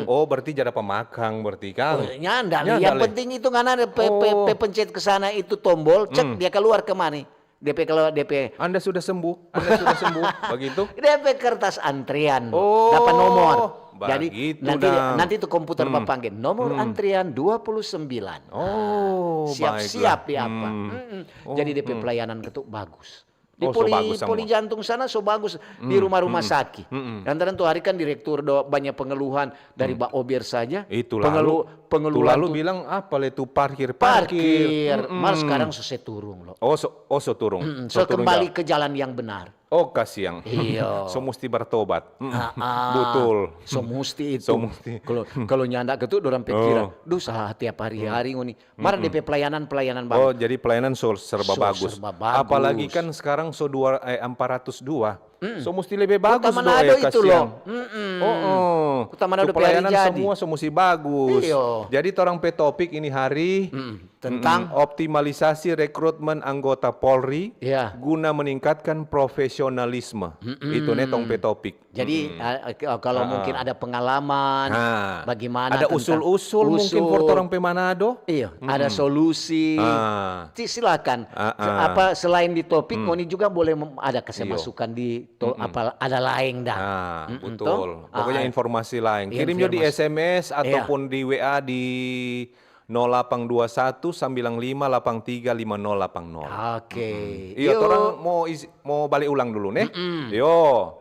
oh berarti jadi apa makang berarti kan? Nyanda, yang penting itu ngana ada pe pencet ke sana itu tombol, cek dia keluar kemari. D P kalau D P. Anda sudah sembuh, Anda sudah sembuh, begitu? D P kertas antrian, dapat nomor. Jadi nanti nanti itu komputer bapanggil nomor antrian dua puluh sembilan. Oh, siap-siap ya apa? Jadi D P pelayanan ketuk bagus. Di poli, poli jantung sana so bagus di rumah-rumah sakit. Lantaran tuh hari kan direktur do banyak pengeluhan dari Bak Ober saja. Itu lalu, pengeluhan lalu bilang apa le tu parkir parkir. Mar sekarang so se turung lo. Oh so, oh so turung. So kembali ke jalan yang benar. Oh kasiang. Iyo. So musti bertobat. Betul. So musti itu. So musti. Kalau kalau nyanda ketuk dorang pikiran, duh salah tiap hari-hari ngoni. Mar D P pelayanan pelayanan bagus. Oh jadi pelayanan so serba bagus. Serba bagus. Apalagi kan sekarang so dua eh, empat ratus dua. So musti lebih bagus. Kota Manado itu loh. Oh, oh. Kota Manado pelayanan semua so musti bagus. Iyo. Jadi orang pe topik ini hari tentang optimalisasi rekrutmen anggota Polri guna meningkatkan profesionalisme. Itu ne tong pe topik. Jadi kalau mungkin ada pengalaman, bagaimana ada usul-usul mungkin for orang pe Manado? Iya, ada solusi. Silakan. Apa selain di topik, ngoni juga boleh ada kasih masukan di apa ada lain dah. Betul. Pokoknya informasi lain. Kirim juga di S M S ataupun di W A di nol delapan dua satu sambilan lima delapan tiga lima nol delapan nol. Oke. Mm-mm. Iyo, yuk. Torang mo isi, mo bale ulang dulu, ne? Mm-mm. Yo.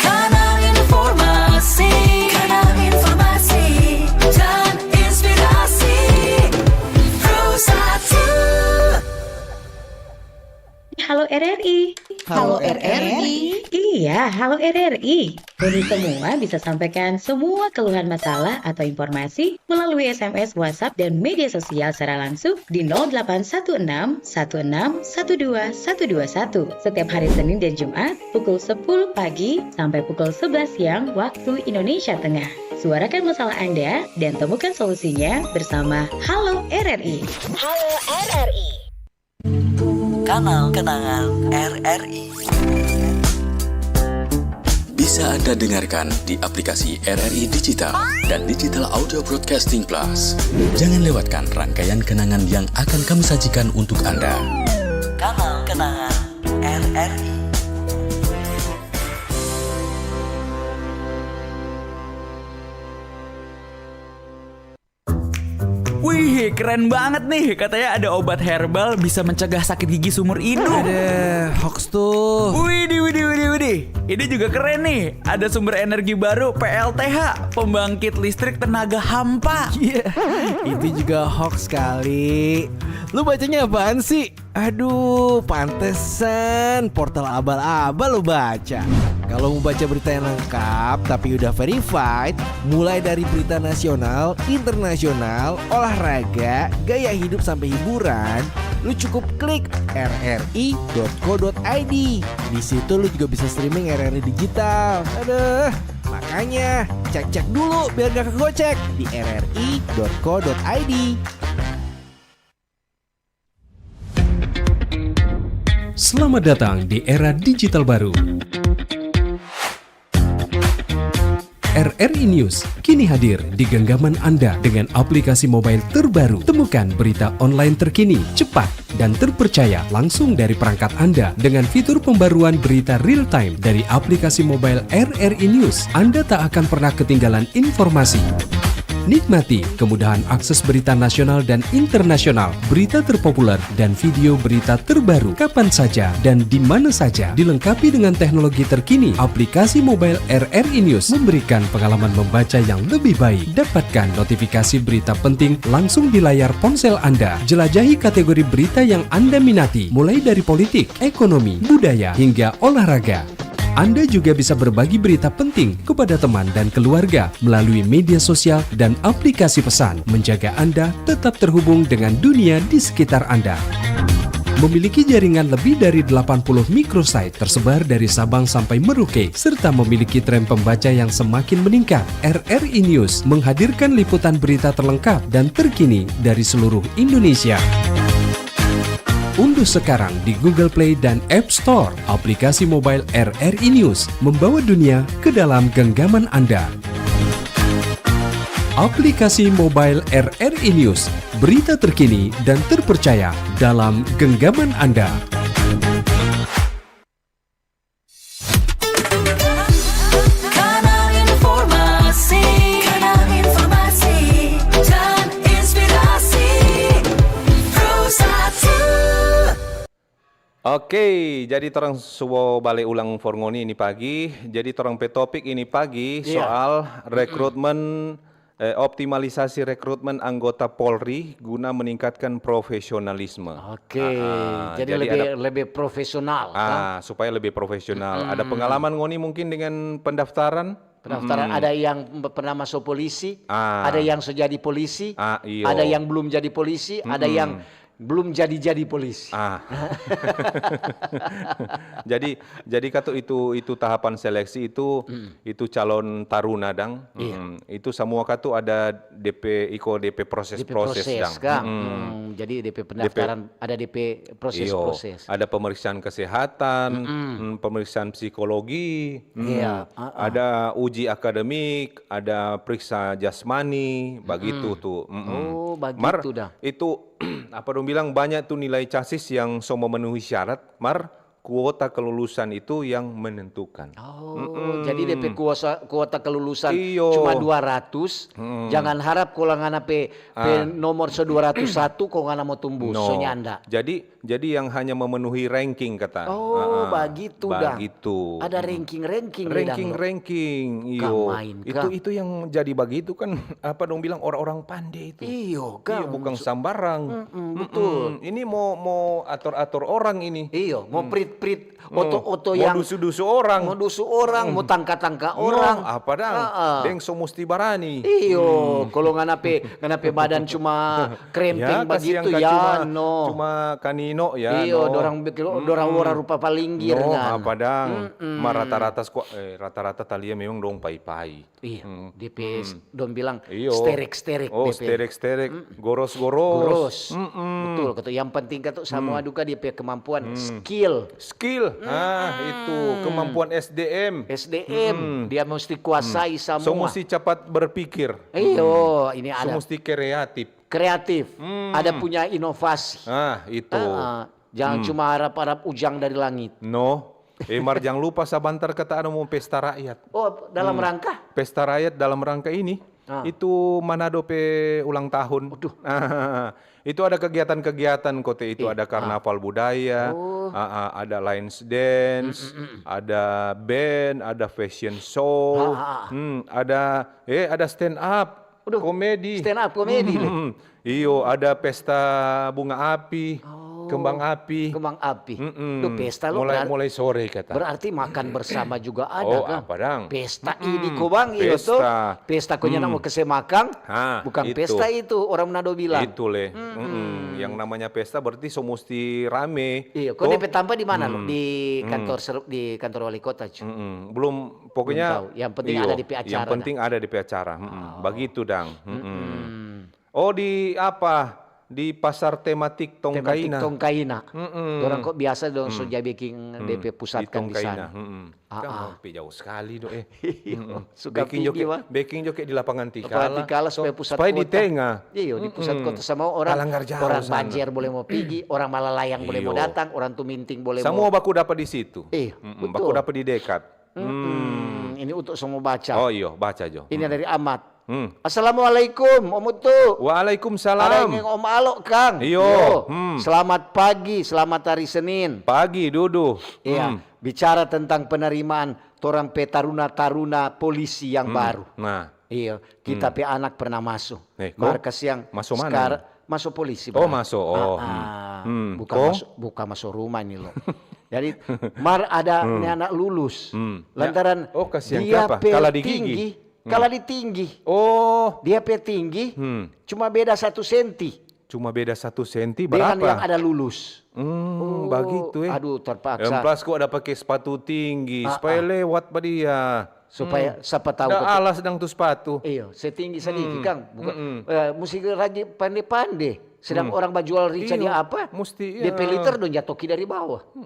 Kanal informasi, kanal informasi dan inspirasi. Pro satu. Halo R R I. Halo R R I. Iya, halo R R I. Ngoni semua bisa sampaikan semua keluhan masalah atau informasi melalui S M S, WhatsApp, dan media sosial secara langsung di nol delapan satu enam satu enam satu dua satu dua satu setiap hari Senin dan Jumat pukul sepuluh pagi sampai pukul sebelas siang waktu Indonesia Tengah. Suarakan masalah Anda dan temukan solusinya bersama Halo R R I. Halo R R I. Kanal Kenangan R R I. Bisa Anda dengarkan di aplikasi R R I Digital dan Digital Audio Broadcasting Plus. Jangan lewatkan rangkaian kenangan yang akan kami sajikan untuk Anda. Kanal Kenangan R R I. Wih, keren banget nih. Katanya ada obat herbal bisa mencegah sakit gigi seumur hidup. Ada hoax tuh. Widih, widih, widih, widih. Ini juga keren nih. Ada sumber energi baru, P L T H, pembangkit listrik tenaga hampa. Iya, itu juga hoax kali. Lu bacanya apaan sih? Aduh, pantesan portal abal-abal lo baca. Kalau mau baca berita yang lengkap tapi udah verified, mulai dari berita nasional, internasional, olahraga, gaya hidup sampai hiburan, lu cukup klik R R I dot co dot I D. Di situ lu juga bisa streaming R R I digital. Aduh, makanya cek-cek dulu biar gak kegocek di R R I dot co dot I D. Selamat datang di era digital baru. R R I News kini hadir di genggaman Anda dengan aplikasi mobile terbaru. Temukan berita online terkini, cepat, dan terpercaya langsung dari perangkat Anda dengan fitur pembaruan berita real time dari aplikasi mobile R R I News. Anda tak akan pernah ketinggalan informasi. Nikmati kemudahan akses berita nasional dan internasional, berita terpopuler, dan video berita terbaru kapan saja dan di mana saja, dilengkapi dengan teknologi terkini. Aplikasi mobile R R I News memberikan pengalaman membaca yang lebih baik. Dapatkan notifikasi berita penting langsung di layar ponsel Anda. Jelajahi kategori berita yang Anda minati, mulai dari politik, ekonomi, budaya, hingga olahraga. Anda juga bisa berbagi berita penting kepada teman dan keluarga melalui media sosial dan aplikasi pesan, menjaga Anda tetap terhubung dengan dunia di sekitar Anda. Memiliki jaringan lebih dari delapan puluh microsite tersebar dari Sabang sampai Merauke, serta memiliki tren pembaca yang semakin meningkat. R R I News menghadirkan liputan berita terlengkap dan terkini dari seluruh Indonesia. Unduh sekarang di Google Play dan App Store aplikasi mobile R R I News, membawa dunia ke dalam genggaman Anda. Aplikasi mobile R R I News, berita terkini dan terpercaya dalam genggaman Anda. Kanal informasi, kanal informasi dan inspirasi. Pro satu. Oke, jadi torang subo bale ulang for ngoni ini pagi. Jadi torang pe topik ini pagi. Iya. Soal rekrutmen, eh, optimalisasi rekrutmen anggota Polri guna meningkatkan profesionalisme. Oke, ah, jadi jadi lebih, ada, lebih profesional, kan? Ah, supaya lebih profesional. Ada pengalaman ngoni mungkin dengan pendaftaran? Pendaftaran, ada yang pe-, pernah masuk polisi, ah, ada yang so jadi polisi, ah, iyo, ada yang belum jadi polisi, ada yang belum jadi-jadi polisi. Ah. Jadi, jadi katu itu, itu tahapan seleksi itu, itu calon taruna dang. Iya. Mm, itu samua katu ada D P, iko D P proses-proses dang. Kan? Mm. Mm, jadi D P pendaftaran ada D P proses-proses. Iyo, ada pemeriksaan kesehatan, mm, pemeriksaan psikologi, mm, iya, ada uji akademik, ada periksa jasmani, bagitu tu. Mm-mm. Oh, bagitu dah. Mar, itu apa dong bilang, banyak tu nilai casis yang so memenuhi syarat, mar kuota kelulusan itu yang menentukan. Oh, jadi depe kuota kelulusan cuma dua ratus, jangan harap kalau ngana pe, pe nomor se dua ratus satu kok ngana mo tumbus, so nyanda. Jadi, jadi yang hanya memenuhi ranking kata. Oh, bagitu dang. Bagitu. Ada ranking-ranking. Ranking-ranking, iyo. Itu, itu yang jadi bagitu kan, apa dong bilang, orang-orang pande itu. Iyo, kan. Iyo, bukan sambarang. Betul. Ini mau, mau ator-ator orang ini. Iyo, mau prit-prit oto-oto yang dusu-dusu orang. Mau dusu orang, mau tangka-tangka orang. Apa dang? Deng so musti barani. Iyo, kalau ngana pe, ngana pe badan cuma krempeng bagitu ya, no. Cuma kanino ya. Iyo, dorang dorang ora rupa palinggir kan. Apa dang? Ma rata-rata, eh, rata-rata talia memang dong pai-pai. Iya, dia pe dong bilang sterek-sterek. Oh, sterek-sterek, goros-goros. Betul, kata yang penting kata semua duka dia pe kemampuan, skill. Skill, ah itu kemampuan S D M. S D M, dia mesti kuasai semua. So mesti cepat berpikir. Iyo, ini ada. So mesti kreatif. Kreatif, ada punya inovasi. Ah itu. Jangan cuma harap-harap ujang dari langit. No. Eh, mar jang lupa sabantar kata ada mo pesta rakyat. Oh, dalam rangka? Pesta rakyat dalam rangka ini, itu Manado pe ulang tahun. Itu ada kegiatan-kegiatan kote itu, ada karnaval budaya, ada Lions Dance, ada band, ada fashion show, ada, eh, ada stand up. Komedi. Stand up komedi. Iyo, ada pesta bunga api, kembang api. Kembang api. Duh, pesta lo mulai, mulai sore kata. Berarti makan bersama juga ada. Oh, apa dang? Pesta ini kobang, iyo to. Pesta ko nyanda mo kase makang. Bukan pesta itu, orang Manado bilang. Itu le. Yang namanya pesta berarti so musti rame. Iyo, ko depe tampa di mana lo? Di kantor, di kantor wali kota cu. Belum, pokoknya. Yang penting ada di pe acara. Yang penting ada di pe acara. Bagitu dang. Oh, di apa? Di pasar tematik Tongkaina. Tematik Tongkaina. Orang kok biasa dong so jadi bikin depe pusat kan di sana. Kan pe jauh sekali do eh. Suka pigi, beking jo ke di lapangan Tikala. Lapangan Tikala supaya pusat kota. Supaya di tengah. Iyo, di pusat kota sama orang. Orang Banjar boleh mau pigi, orang Malalayang boleh mau datang, orang Tuminting boleh mau. Semua baku dapat di situ. Iya, betul. Baku dapat di dekat. Ini untuk semua baca. Oh iyo, baca jo. Ini dari Amat. Hmm. Assalamualaikum, Om Utu. Waalaikumsalam. Ada yang Om Alo, Kang. Iyo. Yo. Hmm. Selamat pagi, selamat hari Senin. Pagi, Dudu. Iya. Hmm. Bicara tentang penerimaan torang pe taruna-taruna polisi yang hmm. baru. Nah. Iya. Kita hmm. pe anak pernah masuk. Eh, kok? Mar kasiang maso mana? Maso polisi. Oh, maso. Oh. Ah, ah. Hmm. Bukan maso, bukan maso rumah ini loh. Jadi, mar ada hmm. anak lulus. Hmm. Lantaran ya. Oh, kasiang. Dia pe tinggi. Kala di tinggi. Oh. Dia pe tinggi cuma beda satu senti. Cuma beda satu senti, berapa? Dengan yang ada lulus. Hmm, oh, bagitu eh. Aduh, terpaksa. Yang plus kok ada pakai sepatu tinggi, ah, supaya ah. lewat pa dia. Supaya hmm. sapa tahu. Ada alas dang tu sepatu. Iyo, setinggi sadiki hmm. kang. Bukan, hmm. Eh, musti ragi pande-pande. Sedang hmm. orang bajual rica iyo, di apa? Musti, dia iya. Peliter dong jatoki dari bawah. Hmm.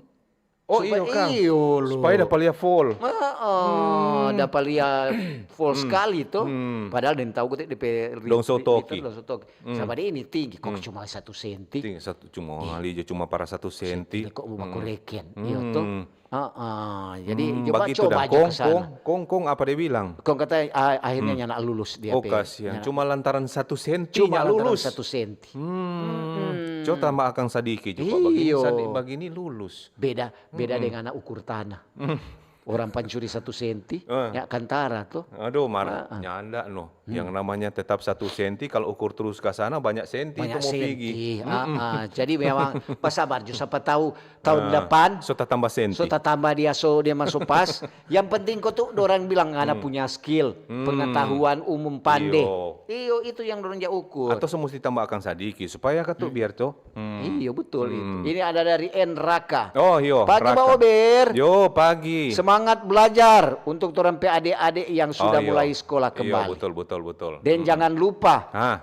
Oh iyo kang. Iyo lo. Supaya dapa lia full. Heeh, hmm. dapa lia full hmm. sekali to. Hmm. Padahal den tahu kote depe dong sotoki. Dong sotoki. Hmm. Sama dia ini tinggi, kok hmm. cuma satu senti. Tinggi satu cuma iya. Kali aja cuma para satu senti. Senti kok mau baku hmm. reken, hmm. iyo to. Heeh, jadi hmm. coba bagitu coba dah. Aja kong, ke sana. Kong, kong, kong apa dia bilang? Kong kata ah, akhirnya hmm. nyana lulus dia. Oh pe. Kasihan. Nyana. Cuma lantaran satu senti. Cuma lantaran lulus. Satu senti. Hmm. Hmm. Coba tambah akang sadiki juga. Iyo. Bagini, sadi, bagini lulus. Beda, beda hmm. dengan anak ukur tanah. Hmm. Orang pancuri satu senti, eh. ya kantara tuh. Aduh, marah. Ah, ah. Nyanda no. Hmm. Yang namanya tetap satu senti, kalau ukur terus ke sana banyak senti banyak itu mau senti. Pigi. Ah, hmm. ah. Jadi memang pas sabar, jo sapa tahu tahun ah. depan. So tatamba senti. So tatamba dia, so dia masuk pas. Yang penting kau tuh orang bilang ada hmm. punya skill, hmm. pengetahuan umum pande. Iyo. Iyo, itu yang dorang ja ukur. Atau so musti tambah akang sadiki supaya katu hmm. biar tuh. Hmm. Iyo, betul hmm. itu. Ini ada dari N Raka. Oh, iyo. Pagi, Raka. Ba Ober. Yo, pagi. Semangat belajar untuk torang pe ade-ade yang sudah oh, iyo. Mulai sekolah kembali. Iyo, betul, betul, betul. Dan hmm. jangan lupa, ah.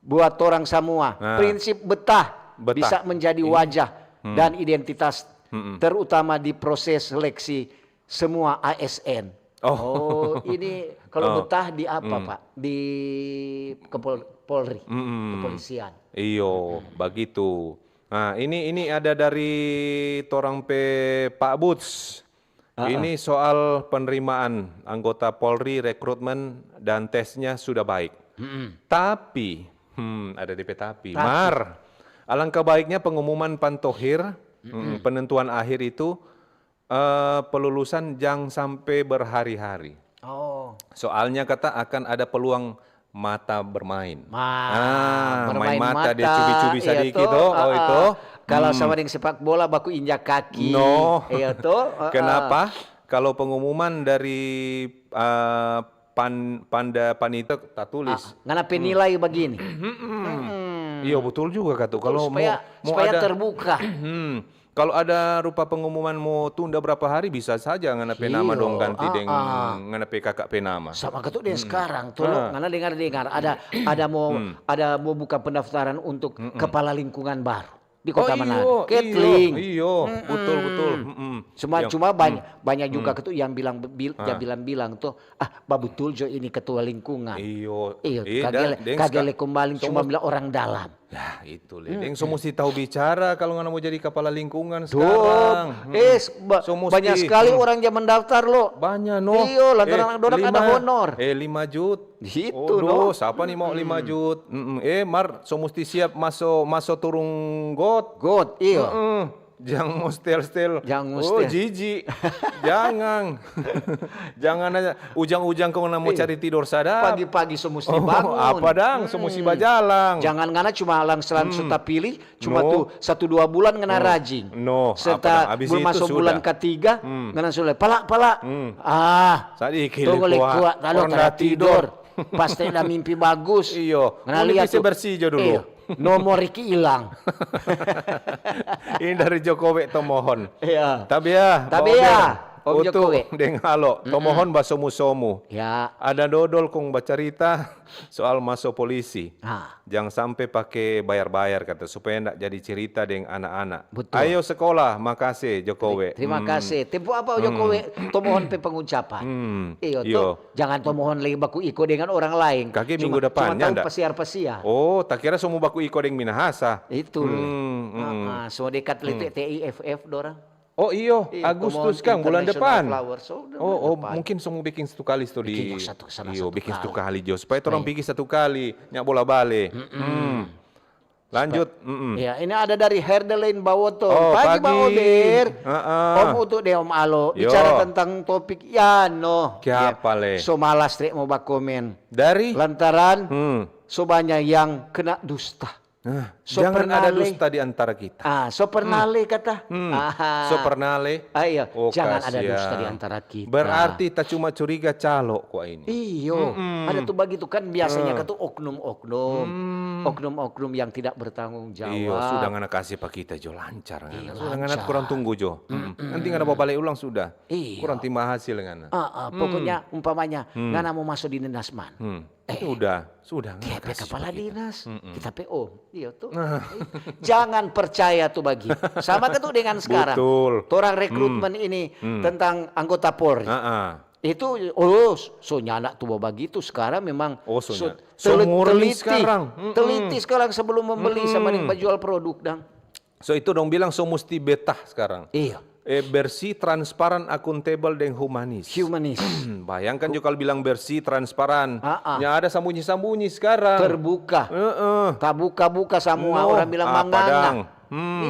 Buat torang samua, ah. Prinsip betah, betah bisa menjadi ini. Wajah hmm. dan identitas, hmm. terutama di proses seleksi semua A S N. Oh, oh ini kalau oh. betah di apa, hmm. Pak? Di kepol Polri, hmm. kepolisian. Iyo, hmm. bagitu. Nah, ini ini ada dari torang pe Pak Buts. Ini soal penerimaan anggota Polri, rekrutmen dan tesnya sudah baik. Tapi, hmm, ada D P tapi. Mar, alangkah baiknya pengumuman pantohir, mm, penentuan akhir itu, eh, pelulusan jang sampe berhari-hari. Oh. Soalnya kata akan ada peluang mata bermain. Ah, main mata, dia cubi-cubi sadiki to. Oh, itu. Kalau sama deng sepak bola baku injak kaki. No. Iya to. Kenapa? Kalau pengumuman dari, eh, pan-, panda panitia tatulis. Ngana pe nilai bagini. Iya, betul juga katu. Kalau supaya, mau, mau supaya ada terbuka. Hmm. Kalau ada rupa pengumuman mau tunda berapa hari, bisa saja ngana pe nama dong ganti deng ngana pe kakak pe nama. Sama katu deng sekarang, tolong ngana dengar-dengar ada, ada mau, ada mau buka pendaftaran untuk kepala lingkungan baru di Kota Manado. Ketling. Iyo, betul, betul. Cuma, cuma banyak, banyak juga katu yang bilang, yang bilang-bilang tuh, ah, babutul jo ini ketua lingkungan. Iyo, kagele kumbaling cuma bilang orang dalam. Nah, itu le. Deng so musti tahu bicara kalau ngana mau jadi kepala lingkungan sekarang. Eh, banyak sekali orang yang mendaftar lo. Banyak, no. Iyo, lantaran dorang ada honor. Eh, lima jut. Itu, no. Sapa nih mau lima jut? Eh, mar, so musti siap maso, maso turung got. Got, iyo. Jang mo stel-stel. Jang mo stel. Oh, jiji. Jangan. Jangan aja. Ujang-ujang kong na mo cari tidor sadap. Pagi-pagi so musti bangun. Apa dang? So musti bajalang. Jangan ngana cuma langsung so tapili, cuma tu satu dua bulan ngana rajing. No, serta apa dang? Abis itu maso bulan ketiga, ngana sudah pala, pala. Ah, sadiki le kuat. Tunggu le kuat, lalu kada tidor. Pasti ada mimpi bagus. Iyo. Ngana lihat tu. Bersih jo dulu. Iyo. Nomor iki ilang. Ini dari Jokowi Tomohon. Iya. Tabea, Tabea, Om Jokowi. Deng Alo, Tomohon basomu-somu. Ya. Ada dodol kong bacarita soal maso polisi. Jang sampe pake bayar-bayar kata, supaya ndak jadi cerita deng anak-anak. Betul. Ayo sekolah, makase Jokowi. Terima kasih. Tempo apa Jokowi Tomohon pe pengucapan? Iyo, to. Jangan to mohon lei baku iko dengan orang laeng. Kage minggu depan, nyanda? Cuma tau pasiar-pasiar. Oh, takira so mo baku iko deng Minahasa. Itu. Hmm, hmm. So dekat le T I F F dorang. Oh iyo, Agustus kang, bulan depan. Oh, mungkin so mo biking satu kali sto di. Biking satu kali jo, supaya torang pigi satu kali, nya bola bale. Hmm. Lanjut. Ya, ini ada dari Herdelin Bawoto. Oh, pagi, Ba Ober. Om Utu deng Om Alo. Bicara tentang topik, ya no. Kiapa le? So malas tre mo bakomen. Dari? Lantaran so banya yang kena dusta. Jangan ada dusta di antara kita. Ah, so pernah le kata. So pernah le. Ayo, jangan ada dusta di antara kita. Berarti ta cuma curiga calo kwa ini. Iyo, ada tu bagitu kan biasanya katu oknum-oknum, oknum-oknum yang tidak bertanggung jawab. Iyo, sudah ngana kase pa kita jo lancar ngana. Sudah ngana kurang tunggu jo. Nanti ngana babale ulang sudah. Kurang timba hasil ngana. Pokoknya umpamanya ngana mo maso di dinas man. Sudah, sudah ngana kase pa kita. Kepala dinas, kita pe om. Iyo tu. Jangan percaya tu bagitu. Sama katu dengan sekarang. Betul. Torang rekrutmen ini tentang anggota Polri. Itu, oh, so nyanda tu bagitu. Sekarang memang so teliti sekarang sebelum membeli sama deng bajual produk dang. So itu dong bilang so musti betah sekarang. Iya. Eh, bersih, transparan, akuntabel, deng humanis. Humanis. Bayangkan jo kalau bilang bersih, transparan. Nya ada sambunyi-sambunyi sekarang. Terbuka. Tabuka-buka samua, orang bilang manganga.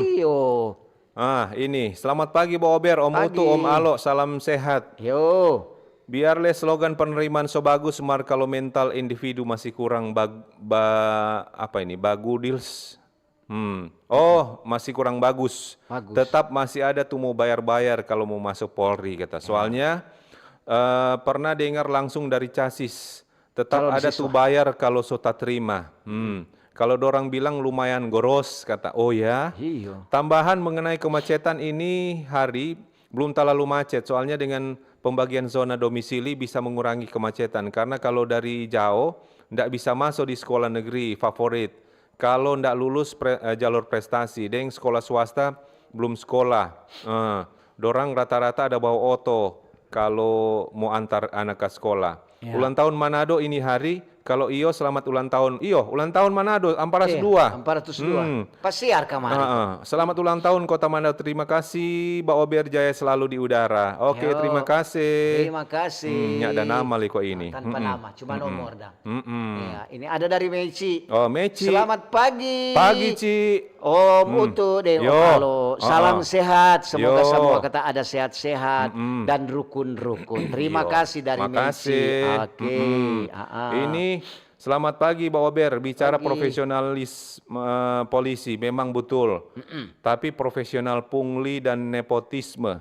Iyo. Ah, ini. Selamat pagi, Ba Ober, Om Utu, Om Alo, salam sehat. Yo. Biar le slogan penerimaan so bagus, mar kalo mental individu masih kurang bag-, ba-, apa ini, bagudils. Hmm. Oh, masih kurang bagus. Tetap masih ada tu mo bayar-bayar kalo mo maso Polri, kata. Soalnya, eh, pernah dengar langsung dari casis. Tetap ada tu bayar kalo so tatrima. Hmm. Kalo dorang bilang lumayan goros, kata. Oh ya? Iyo. Tambahan mengenai kemacetan ini hari belum talalu macet, soalnya dengan pembagian zona domisili bisa mengurangi kemacetan. Karena kalo dari jao, ndak bisa maso di sekolah negeri favorit. Kalo ndak lulus pre-, eh, jalur prestasi, deng sekolah swasta belum sekolah. Eh, dorang rata-rata ada bawa oto kalo mo antar anak ka sekolah. Ya. Ulang tahun Manado ini hari, Kalo iyo, selamat ulang tahun. Iyo, ulang tahun Manado, Amparatus dua. Amparatus dua. Pasiar kamari. Selamat ulang tahun Kota Manado. Terima kasih, Ba Ober, jaya selalu di udara. Oke, terima kasih. Terima kasih. Nya ada nama le ko ini. Tanpa nama, cuma nomor dang. Mm-mm. Ya, ini ada dari Meci. Oh, Meci. Selamat pagi. Pagi, Ci. Om Utu deh, Om Yo. Alo. Salam Ah. sehat. Semoga Yo. semua kata ada sehat-sehat Mm-mm. dan rukun-rukun. Terima Yo. kasih dari Meci. Makasih. Oke. Mm-mm. Ah, ah. Ini selamat pagi, Ba Ober. Bicara Pagi. Profesionalis eh, polisi memang betul. Tapi profesional pungli dan nepotisme,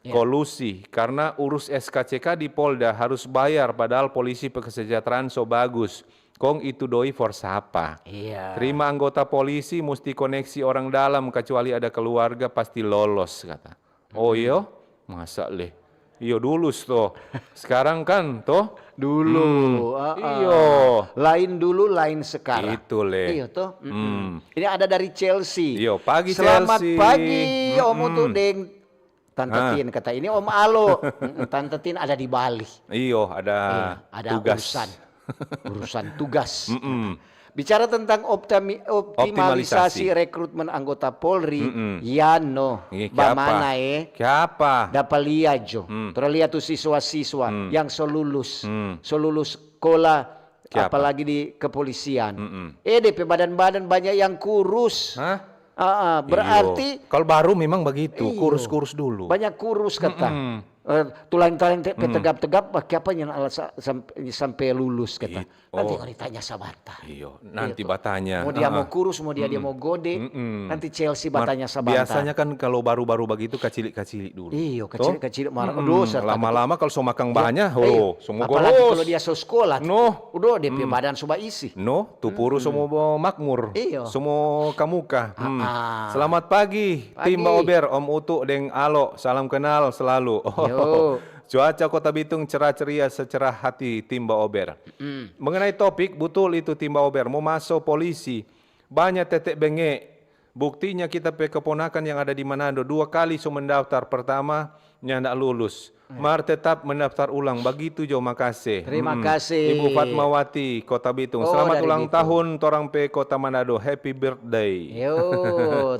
Ya. kolusi, karena urus S K C K di Polda harus bayar, padahal polisi pe kesejahteraan so bagus. Kong itu doi for sapa? Iya. Terima anggota polisi musti koneksi orang dalam, kecuali ada keluarga pasti lolos, kata. Oh iyo? Masa le? Iyo dulu sto. Sekarang kan toh? Dulu. Ah, ah. Iyo. Lain dulu, lain sekarang. Itu le. Iyo toh. Mm-mm. Ini ada dari Chelsea. Iyo, pagi, Selamat Chelsea. Pagi, Om Mm-mm. Utu deng Tante Ah. Tin kata ini Om Alo. Mm-mm, Tante Tin ada di Bali. Iyo, ada, Iya, ada tugas. urusan. Urusan tugas. Mm-mm. Bicara tentang optimi- optimalisasi Optimalisasi. Rekrutmen anggota Polri, Mm-mm. ya no, Iya, bamana kiapa? Eh? Kiapa? Dapa lia jo. Hmm. Tora lia tu siswa-siswa Hmm. yang so lulus, Hmm. so lulus sekolah, Kiapa? Apalagi di kepolisian. Mm-mm. Eh, depe badan-badan banyak yang kurus. Hah? Ah, ah, berarti Iyo. Kalau baru memang begitu, Iyo. kurus-kurus dulu. Banyak kurus kata. Mm-mm. Eh, tulang-tulang te- tegap-tegap, pakai apa yang ala sa- samp- sampai lulus kata. It- Nanti oh. Kau ditanya sabanta. Iyo, nanti Itu. batanya. Mau dia Ah. Mau kurus, mau dia dia mau gode, Mm-mm. Nanti Chelsea Mar- batanya sabanta. Biasanya kan kalau baru-baru begitu kacili-kacili dulu. Iyo, Toh? kacili-kacili mar. Mm-mm. Aduh, serta Lama-lama kalau so makang Iya. banyak, Iya. oh, semua Apalagi golos. Kalau dia so sekolah, Noh. Udah, dia pe badan so baisi. No, tu puru semua makmur. Iyo. Semua kamuka. Hmm. Ah, ah. Selamat pagi, Pagi. Tim Ba Ober, Om Utu deng Alo. Salam kenal selalu. Yo. Cuaca Kota Bitung cerah ceria secerah hati, Tim Ba Ober. Mm. Mengenai topik, betul itu Tim Ba Ober. Mo maso polisi, banya tete benge. Buktinya kita pe keponakan yang ada di Manado dua kali so mendaftar. Pertama, nyanda lulus. Mar tetap mendaftar ulang. Bagitu jo, makase. Terima Mm-mm. kasih. Ibu Fatmawati, Kota Bitung. Oh, Selamat dari ulang Bitung. Tahun torang pe Kota Manado. Happy birthday. Yo,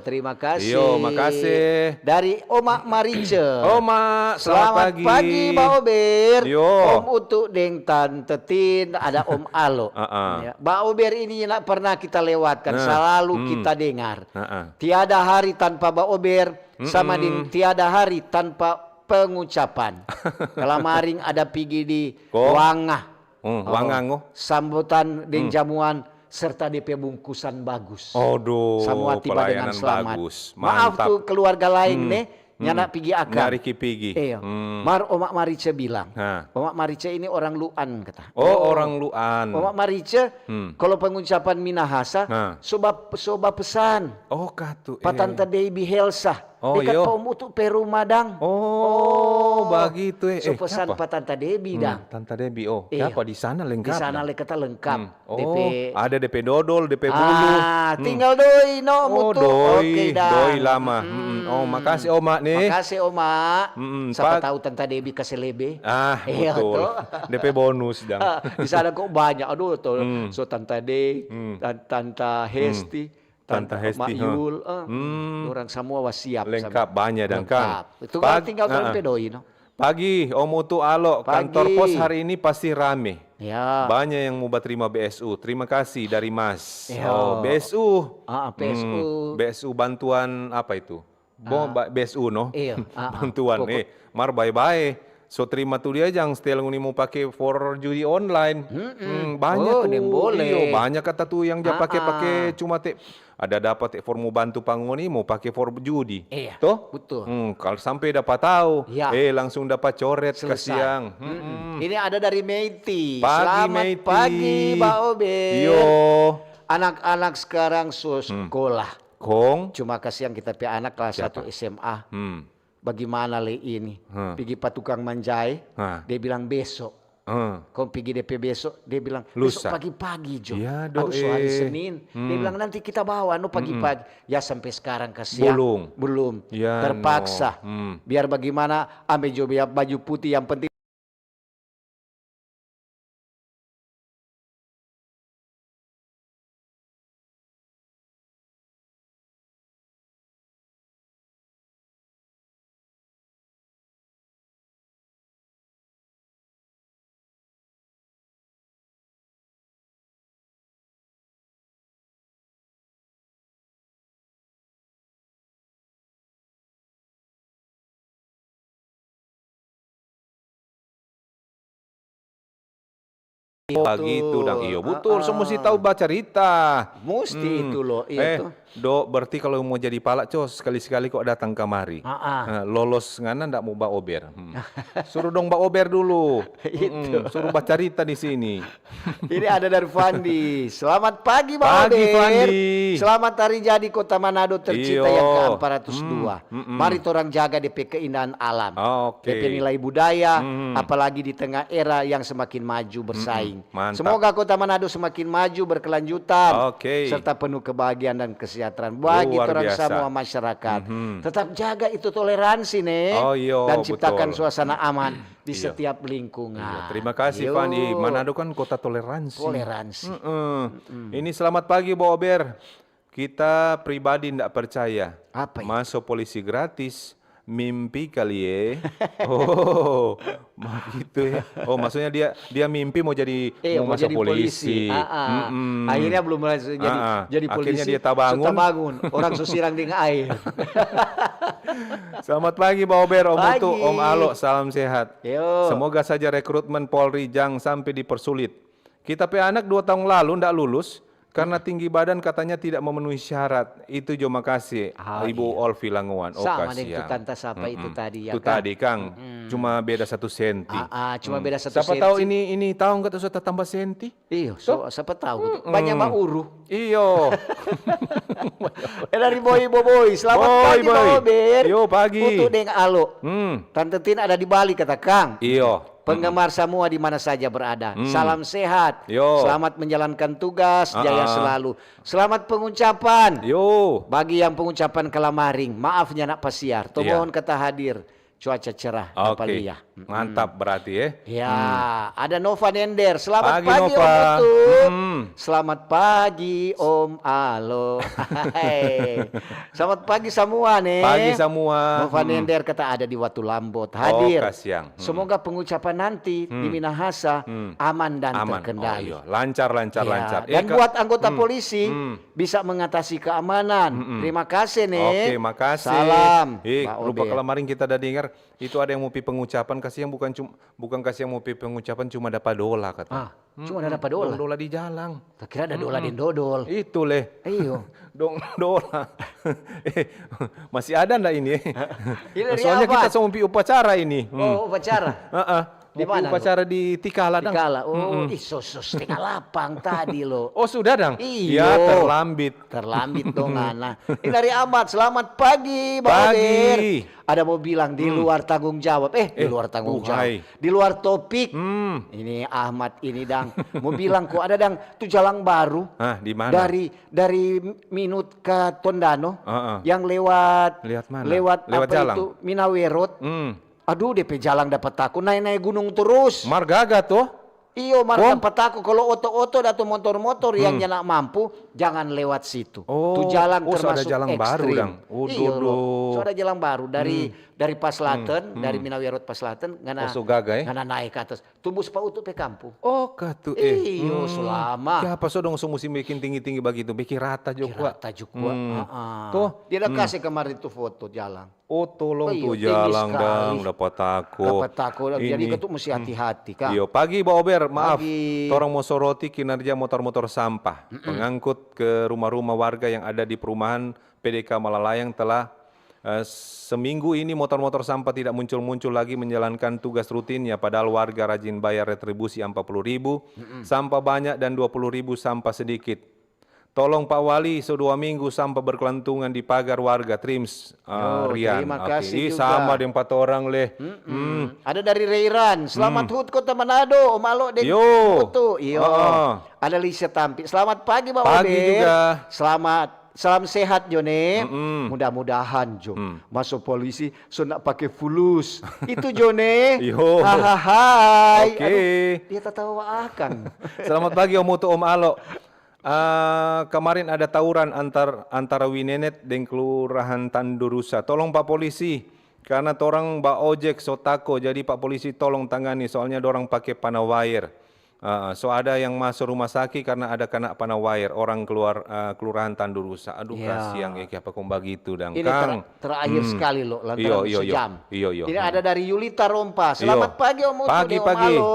terima kasih. Yo, makase. Dari Oma Marice. Oma, selamat, Selamat pagi. Pagi, Ba Ober. Yo. Om Utu deng Tante Tin, ada Om Alo. Ah, ah. Ya, Ba Ober ini nak pernah kita lewatkan, Nah, selalu hmm. kita dengar. Ah, ah. Tiada hari tanpa Ba Ober, sama Mm-mm. deng tiada hari tanpa pengucapan. Kalamaring ada pigi di Ko? Wanga. Hmm, Oh, Wanga ngo. Sambutan deng Hmm. jamuan serta depe bungkusan bagus. Aduh, Samua tiba dengan pelayanan selamat. Bagus. Maaf Mantap. Tu keluarga laeng Hmm. Ne, nyanda pigi akang. Nyari ki pigi. Iyo. Hmm. Mar Oma Marice bilang. Nah. Oma Marice ini orang Luan kata. Oh, orang Luan. Oma Marice, Hmm. kalau pengucapan Minahasa, Nah. soba soba pesan. Oh, katu. Pa Tanta Debi Helsa. Oh, Dekat iyo. Pa Om Utu pe rumah dang. Oh, bagitu, eh. So Eh, pesan siapa? Pa Tanta Debi Hmm, dang. Tanta Debi. Oh, Iya. Siapa di sana lengkap? Di sana Dang? Le Kata lengkap. Hmm. Oh, Depe ada depe dodol, depe bulu. Ah, Hmm. Tinggal doi no Oh, Mutu. doi, Oke, dang. Doi lama. Mm-mm. Mm-mm. Oh, makasih Oma nih. Makasih Oma. Mm-mm. Siapa Pak- tahu Tanta Debi kasih lebe. Ah, Iya, betul. Tuh. Depe bonus dang. Ah, di sana kok banyak. Aduh, tuh. Hmm. So Tanta De, Hmm. Tan- Tanta Hesti, Tanta Tanta Hesti, Mak ha. Hmm. Yul, eh, orang semua wasiap. Lengkap, banyak dang, Kang. Lengkap. Itu kan Pag- tinggal ah, ah. Tanta Doi, no? Pagi, Om Utu Alo, Pagi. Kantor pos hari ini pasti rame. Ya. Banyak yang mau baterima B S U. Terima kasih dari Mas. Ya. Oh, B S U. Ah, B S U. Hmm, B S U bantuan apa itu? Bo, Ah. ba- B S U, no? Iya, ah, ah. Bantuan, Pokok- eh. Mar bye-bye. So terima tu dia jang setel ngoni mo pake for judi online. Mm-mm. Hmm, banyak Oh, tu. deng boleh. Iyo, banyak kata tu yang ja Ah, pake-pake ah. cuma te ada dapat te for mo bantu pa ngoni, mo pake for judi. Iya, Toh? Betul. Hmm, kalau sampai dapat tahu, Ya. eh langsung dapat coret Selesai. kasiang. Mm-mm. Mm-mm. Ini ada dari Meiti. Pagi, Selamat Meiti. Pagi, Ba Ober. Iyo. Anak-anak sekarang so sekolah. Kong. Cuma kasiang kita pe anak kelas Siapa? Satu S M A. Hmm. Bagaimana le ini? Hmm. Pigi pa tukang manjae, Hah. dia bilang besok. Hmm. Kong pigi depe besok, dia bilang Lusa. besok pagi-pagi jo. Iya, do, Aduh, so hari eh. Senin. Dia Hmm. bilang nanti kita bawa no pagi-pagi. Ya sampai sekarang kasiang. Belum. Belum. Ya, Terpaksa. no. Hmm. Biar bagaimana, ambe jo baju putih yang penting Bagitu dang, iyo, butul. So musti tau bacarita. Musti itu lo, iya Eh, tuh. Do, berarti kalau mau jadi pala, cos, sekali-sekali kok datang kamari. Ah, ah. Eh, lolos ngana ndak mau baober. Hmm. Suruh dong baober dulu. Itu. Mm-mm, suruh bacarita di sini. Ini ada dari Fandi. Selamat pagi, Bang Pagi, Ober. Fandi. Selamat hari jadi Kota Manado tercinta Iyo. yang ke empat ratus dua. Hmm, mm-mm. Mari torang jaga depe keindahan alam. Oke. Depe nilai budaya, Hmm. apalagi di tengah era yang semakin maju bersaing. Mantap. Semoga Kota Manado semakin maju berkelanjutan Oke. serta penuh kebahagiaan dan kesejahteraan bagi Luar orang biasa. semua masyarakat. Mhm. Tetap jaga itu toleransi, nih, Oh, iyo, dan ciptakan betul. suasana aman di Iya. setiap lingkungan. Iya, terima kasih, Yo. Fandi. Manado kan kota toleransi. Toleransi. Mm-mm. Ini selamat pagi, Bo Ober. Kita pribadi ndak percaya. Apa itu? Maso polisi gratis, mimpi kali ye. Oh, begitu ya. Oh, maksudnya dia dia mimpi mau jadi Eh, mau mau masuk jadi polisi. polisi. Ah, ah. Mm-mm. Akhirnya belum masuk jadi Ah, ah. jadi polisi. Akhirnya dia tabangun. So tabangun. Orang so sirang deng air. Selamat pagi, Bo Ober, Om Pagi. Utu, Om Alo, salam sehat. Yo. Semoga saja rekrutmen Polri jang sampai dipersulit. Kita pe anak dua tahun lalu ndak lulus karena tinggi badan katanya tidak memenuhi syarat. Itu jo makasih, Ah, Ibu iya. Olvi Langowan. Oh, Sama deng tu kasihan. tanta sapa itu Mm-mm. tadi, ya Itu kan? tadi, Kang. Cuma beda satu senti. Ah, ah, cuma Hmm. beda satu Siapa senti. Tahu ini ini tahun kata sudah tambah senti. Iyo, so, siapa tahu gitu. Banyak mauru. Iyo. Eh, dari Boy Boboy, selamat Boy, pagi, Boy. Bang Ober. Yo, pagi. Utu deng Alo. Hmm. Tante Tin ada di Bali, kata Kang. Iyo. Penggemar semua di mana saja berada. Hmm. Salam sehat. Yo. Selamat menjalankan tugas, Ah, jaya ah. Selalu. Selamat pengucapan. Yo. Bagi yang pengucapan kalamaring, maafnya nak pasiar. Iya. Mohon kata hadir. Cuaca cerah, Oke. Palia. Mantap berarti ya. Ya, ada Nova Nender. Selamat Pagi, pagi, Nova. Om Utu. Hmm. Selamat pagi, Om Alo. Hai. Selamat pagi semua nih. Pagi semua. Nova Hmm. Nender kata ada di Watu Lambot. Hadir. Oh, kasiang. Hmm. Semoga pengucapan nanti di Hmm. Minahasa Hmm. aman dan Aman. terkendali. Oh, iya. Lancar, lancar, Ya, lancar. Dan Eh, Kak. buat anggota Hmm. polisi Hmm. bisa mengatasi keamanan. Mm-mm. Terima kasih nih. Oke, makasih. Salam. Eh, Pak rupa Ober. Kalamaring kita ada dengar itu ada yang mau pi pengucapan, kasih yang bukan cuma bukan kasih yang mau pi pengucapan cuma dapa dola kata. Ah, cuma ada dapa dola. Dong dola di jalang. Tak kira ada dola deng dodol. Itu leh. Iyo. Dong dola. Eh, masih ada ndak ini? Ini dari Soalnya apa? Kita sama pi upacara ini. Hmm. Oh, upacara. Heeh. Di Mau pi mana, upacara di Tikala dang. Tikala. Oh, Mm-mm. ih, sos, sos, setengah lapang tadi lo. Oh, sudah dang? Iyo. Ya, terlambat. Terlambat dong, Ana. Ini dari Ahmad. Selamat pagi, Bang Pagi. Ober. Ada mau bilang di luar tanggung jawab. Eh, di Eh, luar tanggung tuhai. jawab. Di luar topik. Hmm. Ini Ahmad ini dang. Mau bilang kok ada dang tu jalang baru. Ah, di mana? Dari dari Minut ke Tondano Heeh. yang lewat Lewat mana? lewat Lewat apa jalang. Itu Minawerot. Hmm. Aduh, depe jalang dapa tako nae-nae gunung terus. Mar gaga toh? Iyo, mar Kong? Dapa tako kalau oto-oto atau motor-motor yang nyanda mampu, jangan lewat situ. Oh, Tu jalang oh, so ada termasuk jalang baru ekstrim. dang. Oh, Iyo, dolo. So ada jalang baru dari dari Paslaten, dari Minawerot Paslaten, ngana Oh, so gaga, eh? Ngana naik ke atas. Tumbus pa Utu pe kampung. Oh, katu eh. Iyo, selama. Kiapa so dong so musim bikin tinggi-tinggi bagitu, bikin rata jo kwa. Rata jo kwa. Hmm. Ah, ah. Toh? Dia ada kasih kemarin tu foto jalang. Oh, tolong Oh, tu iyo, tinggi jalang sekali. Dang, dapa tako. Dapa tako, jadi Ini. Katu mesti hati-hati, Kang. Iyo, pagi Bo Ober, maaf. Pagi. Torang mo soroti kinerja motor-motor sampah. Pengangkut ke rumah-rumah warga yang ada di perumahan P D K Malalayang telah eh, seminggu ini motor-motor sampah tidak muncul-muncul lagi menjalankan tugas rutinnya, padahal warga rajin bayar retribusi empat puluh ribu, sampah banyak dan dua puluh ribu sampah sedikit. Tolong Pak Wali, so dua minggu sampah berkelantungan di pagar warga Trims, eh, Oh, Rian. terima Oke. kasih Ih, juga. Sama deng patorang leh. Mm-mm. Ada dari Reiran. Selamat hut Kota Manado, Om Alo deng Yo. Putu. Iyo. Heeh. Ada Lisa Tampi. Selamat pagi, Bang Pagi Ober. Juga. Selamat. Salam sehat, Jone. Mm-mm. Mudah-mudahan, Jo. Hmm. Masuk polisi, so nak pake fulus. Itu, Jone. Yo. Hahahai. Oke. Aduh, dia tatawa akang. Selamat pagi Om Utu, Om Alo. Ah, kemarin ada tawuran antar antara Winenet deng Kelurahan Tandurusa. Tolong Pak Polisi, karena torang ba ojek so tako, jadi Pak Polisi tolong tangani, soalnya dorang pake panah wayer. Ah, so ada yang maso rumah saki karna ada kana pana waer, orang keluar, ah, kelurahan Tandurusa. Aduh, kasiang, eh, kiapa kong bagitu dang, Ini Kang? Ter-, terakhir sekali lo, lantaran sejam. Iyo, iyo. Ini ada dari Yulita Rompa. Selamat pagi Om Utu deng Om Alo.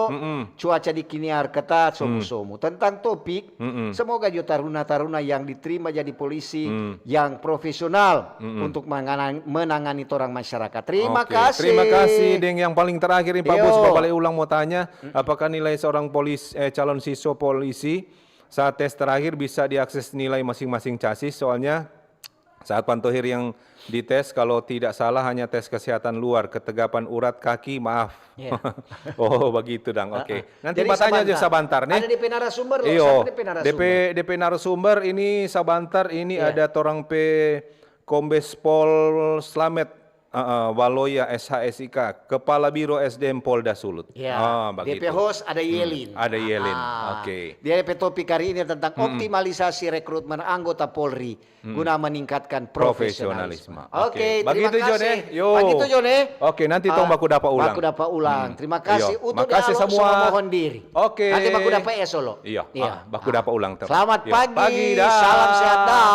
Cuaca di kini hari ketat, somu-somu. Tentang topik, Mm-mm. semoga jo taruna-taruna yang diterima jadi polisi yang profesional untuk mangana-, menangani torang masyarakat. Terima Oke, kasih. Terima kasih, deng. Yang paling terakhir nih, Pak Yo. Bos, Bapak ulang mau tanya, apakah nilai seorang polis, eh, calon siswa polisi saat tes terakhir bisa diakses nilai masing-masing casis? Soalnya saat Pantohir yang dites, kalau tidak salah hanya tes kesehatan luar, ketegapan urat kaki, maaf. Iya. Oh, begitu dang. Oke. Nanti Jadi batanya aja sabantar nih. Ada D P narasumber lo. Iyo, Siapa D P narasumber? D P, D P narasumber ini sabantar, ini Iya. ada torang pe Kombes Pol Slamet, uh, uh, Waloya S H S I K, Kepala Biro S D M Polda Sulut. Ya, Ah, D P begitu. Host ada Yelin. Ada Yelin. Ah, Oke. Dia pe topik hari ini tentang optimalisasi rekrutmen anggota Polri guna meningkatkan Profesionalisme. profesionalisme. Oke, Begitu, terima Jon, kasih. eh. Yo. Begitu, Jon, eh. Oke, nanti tong Ah, baku dapa ulang. Baku dapa ulang. Hmm. Terima kasih. Iyo. Utu Makasih deng Alo, semua. Mohon diri. Oke. Nanti baku dapa es solo. Iyo. Iya. Ah, baku dapa ulang terus. Selamat Iyo. Pagi. Dah. Salam sehat dah.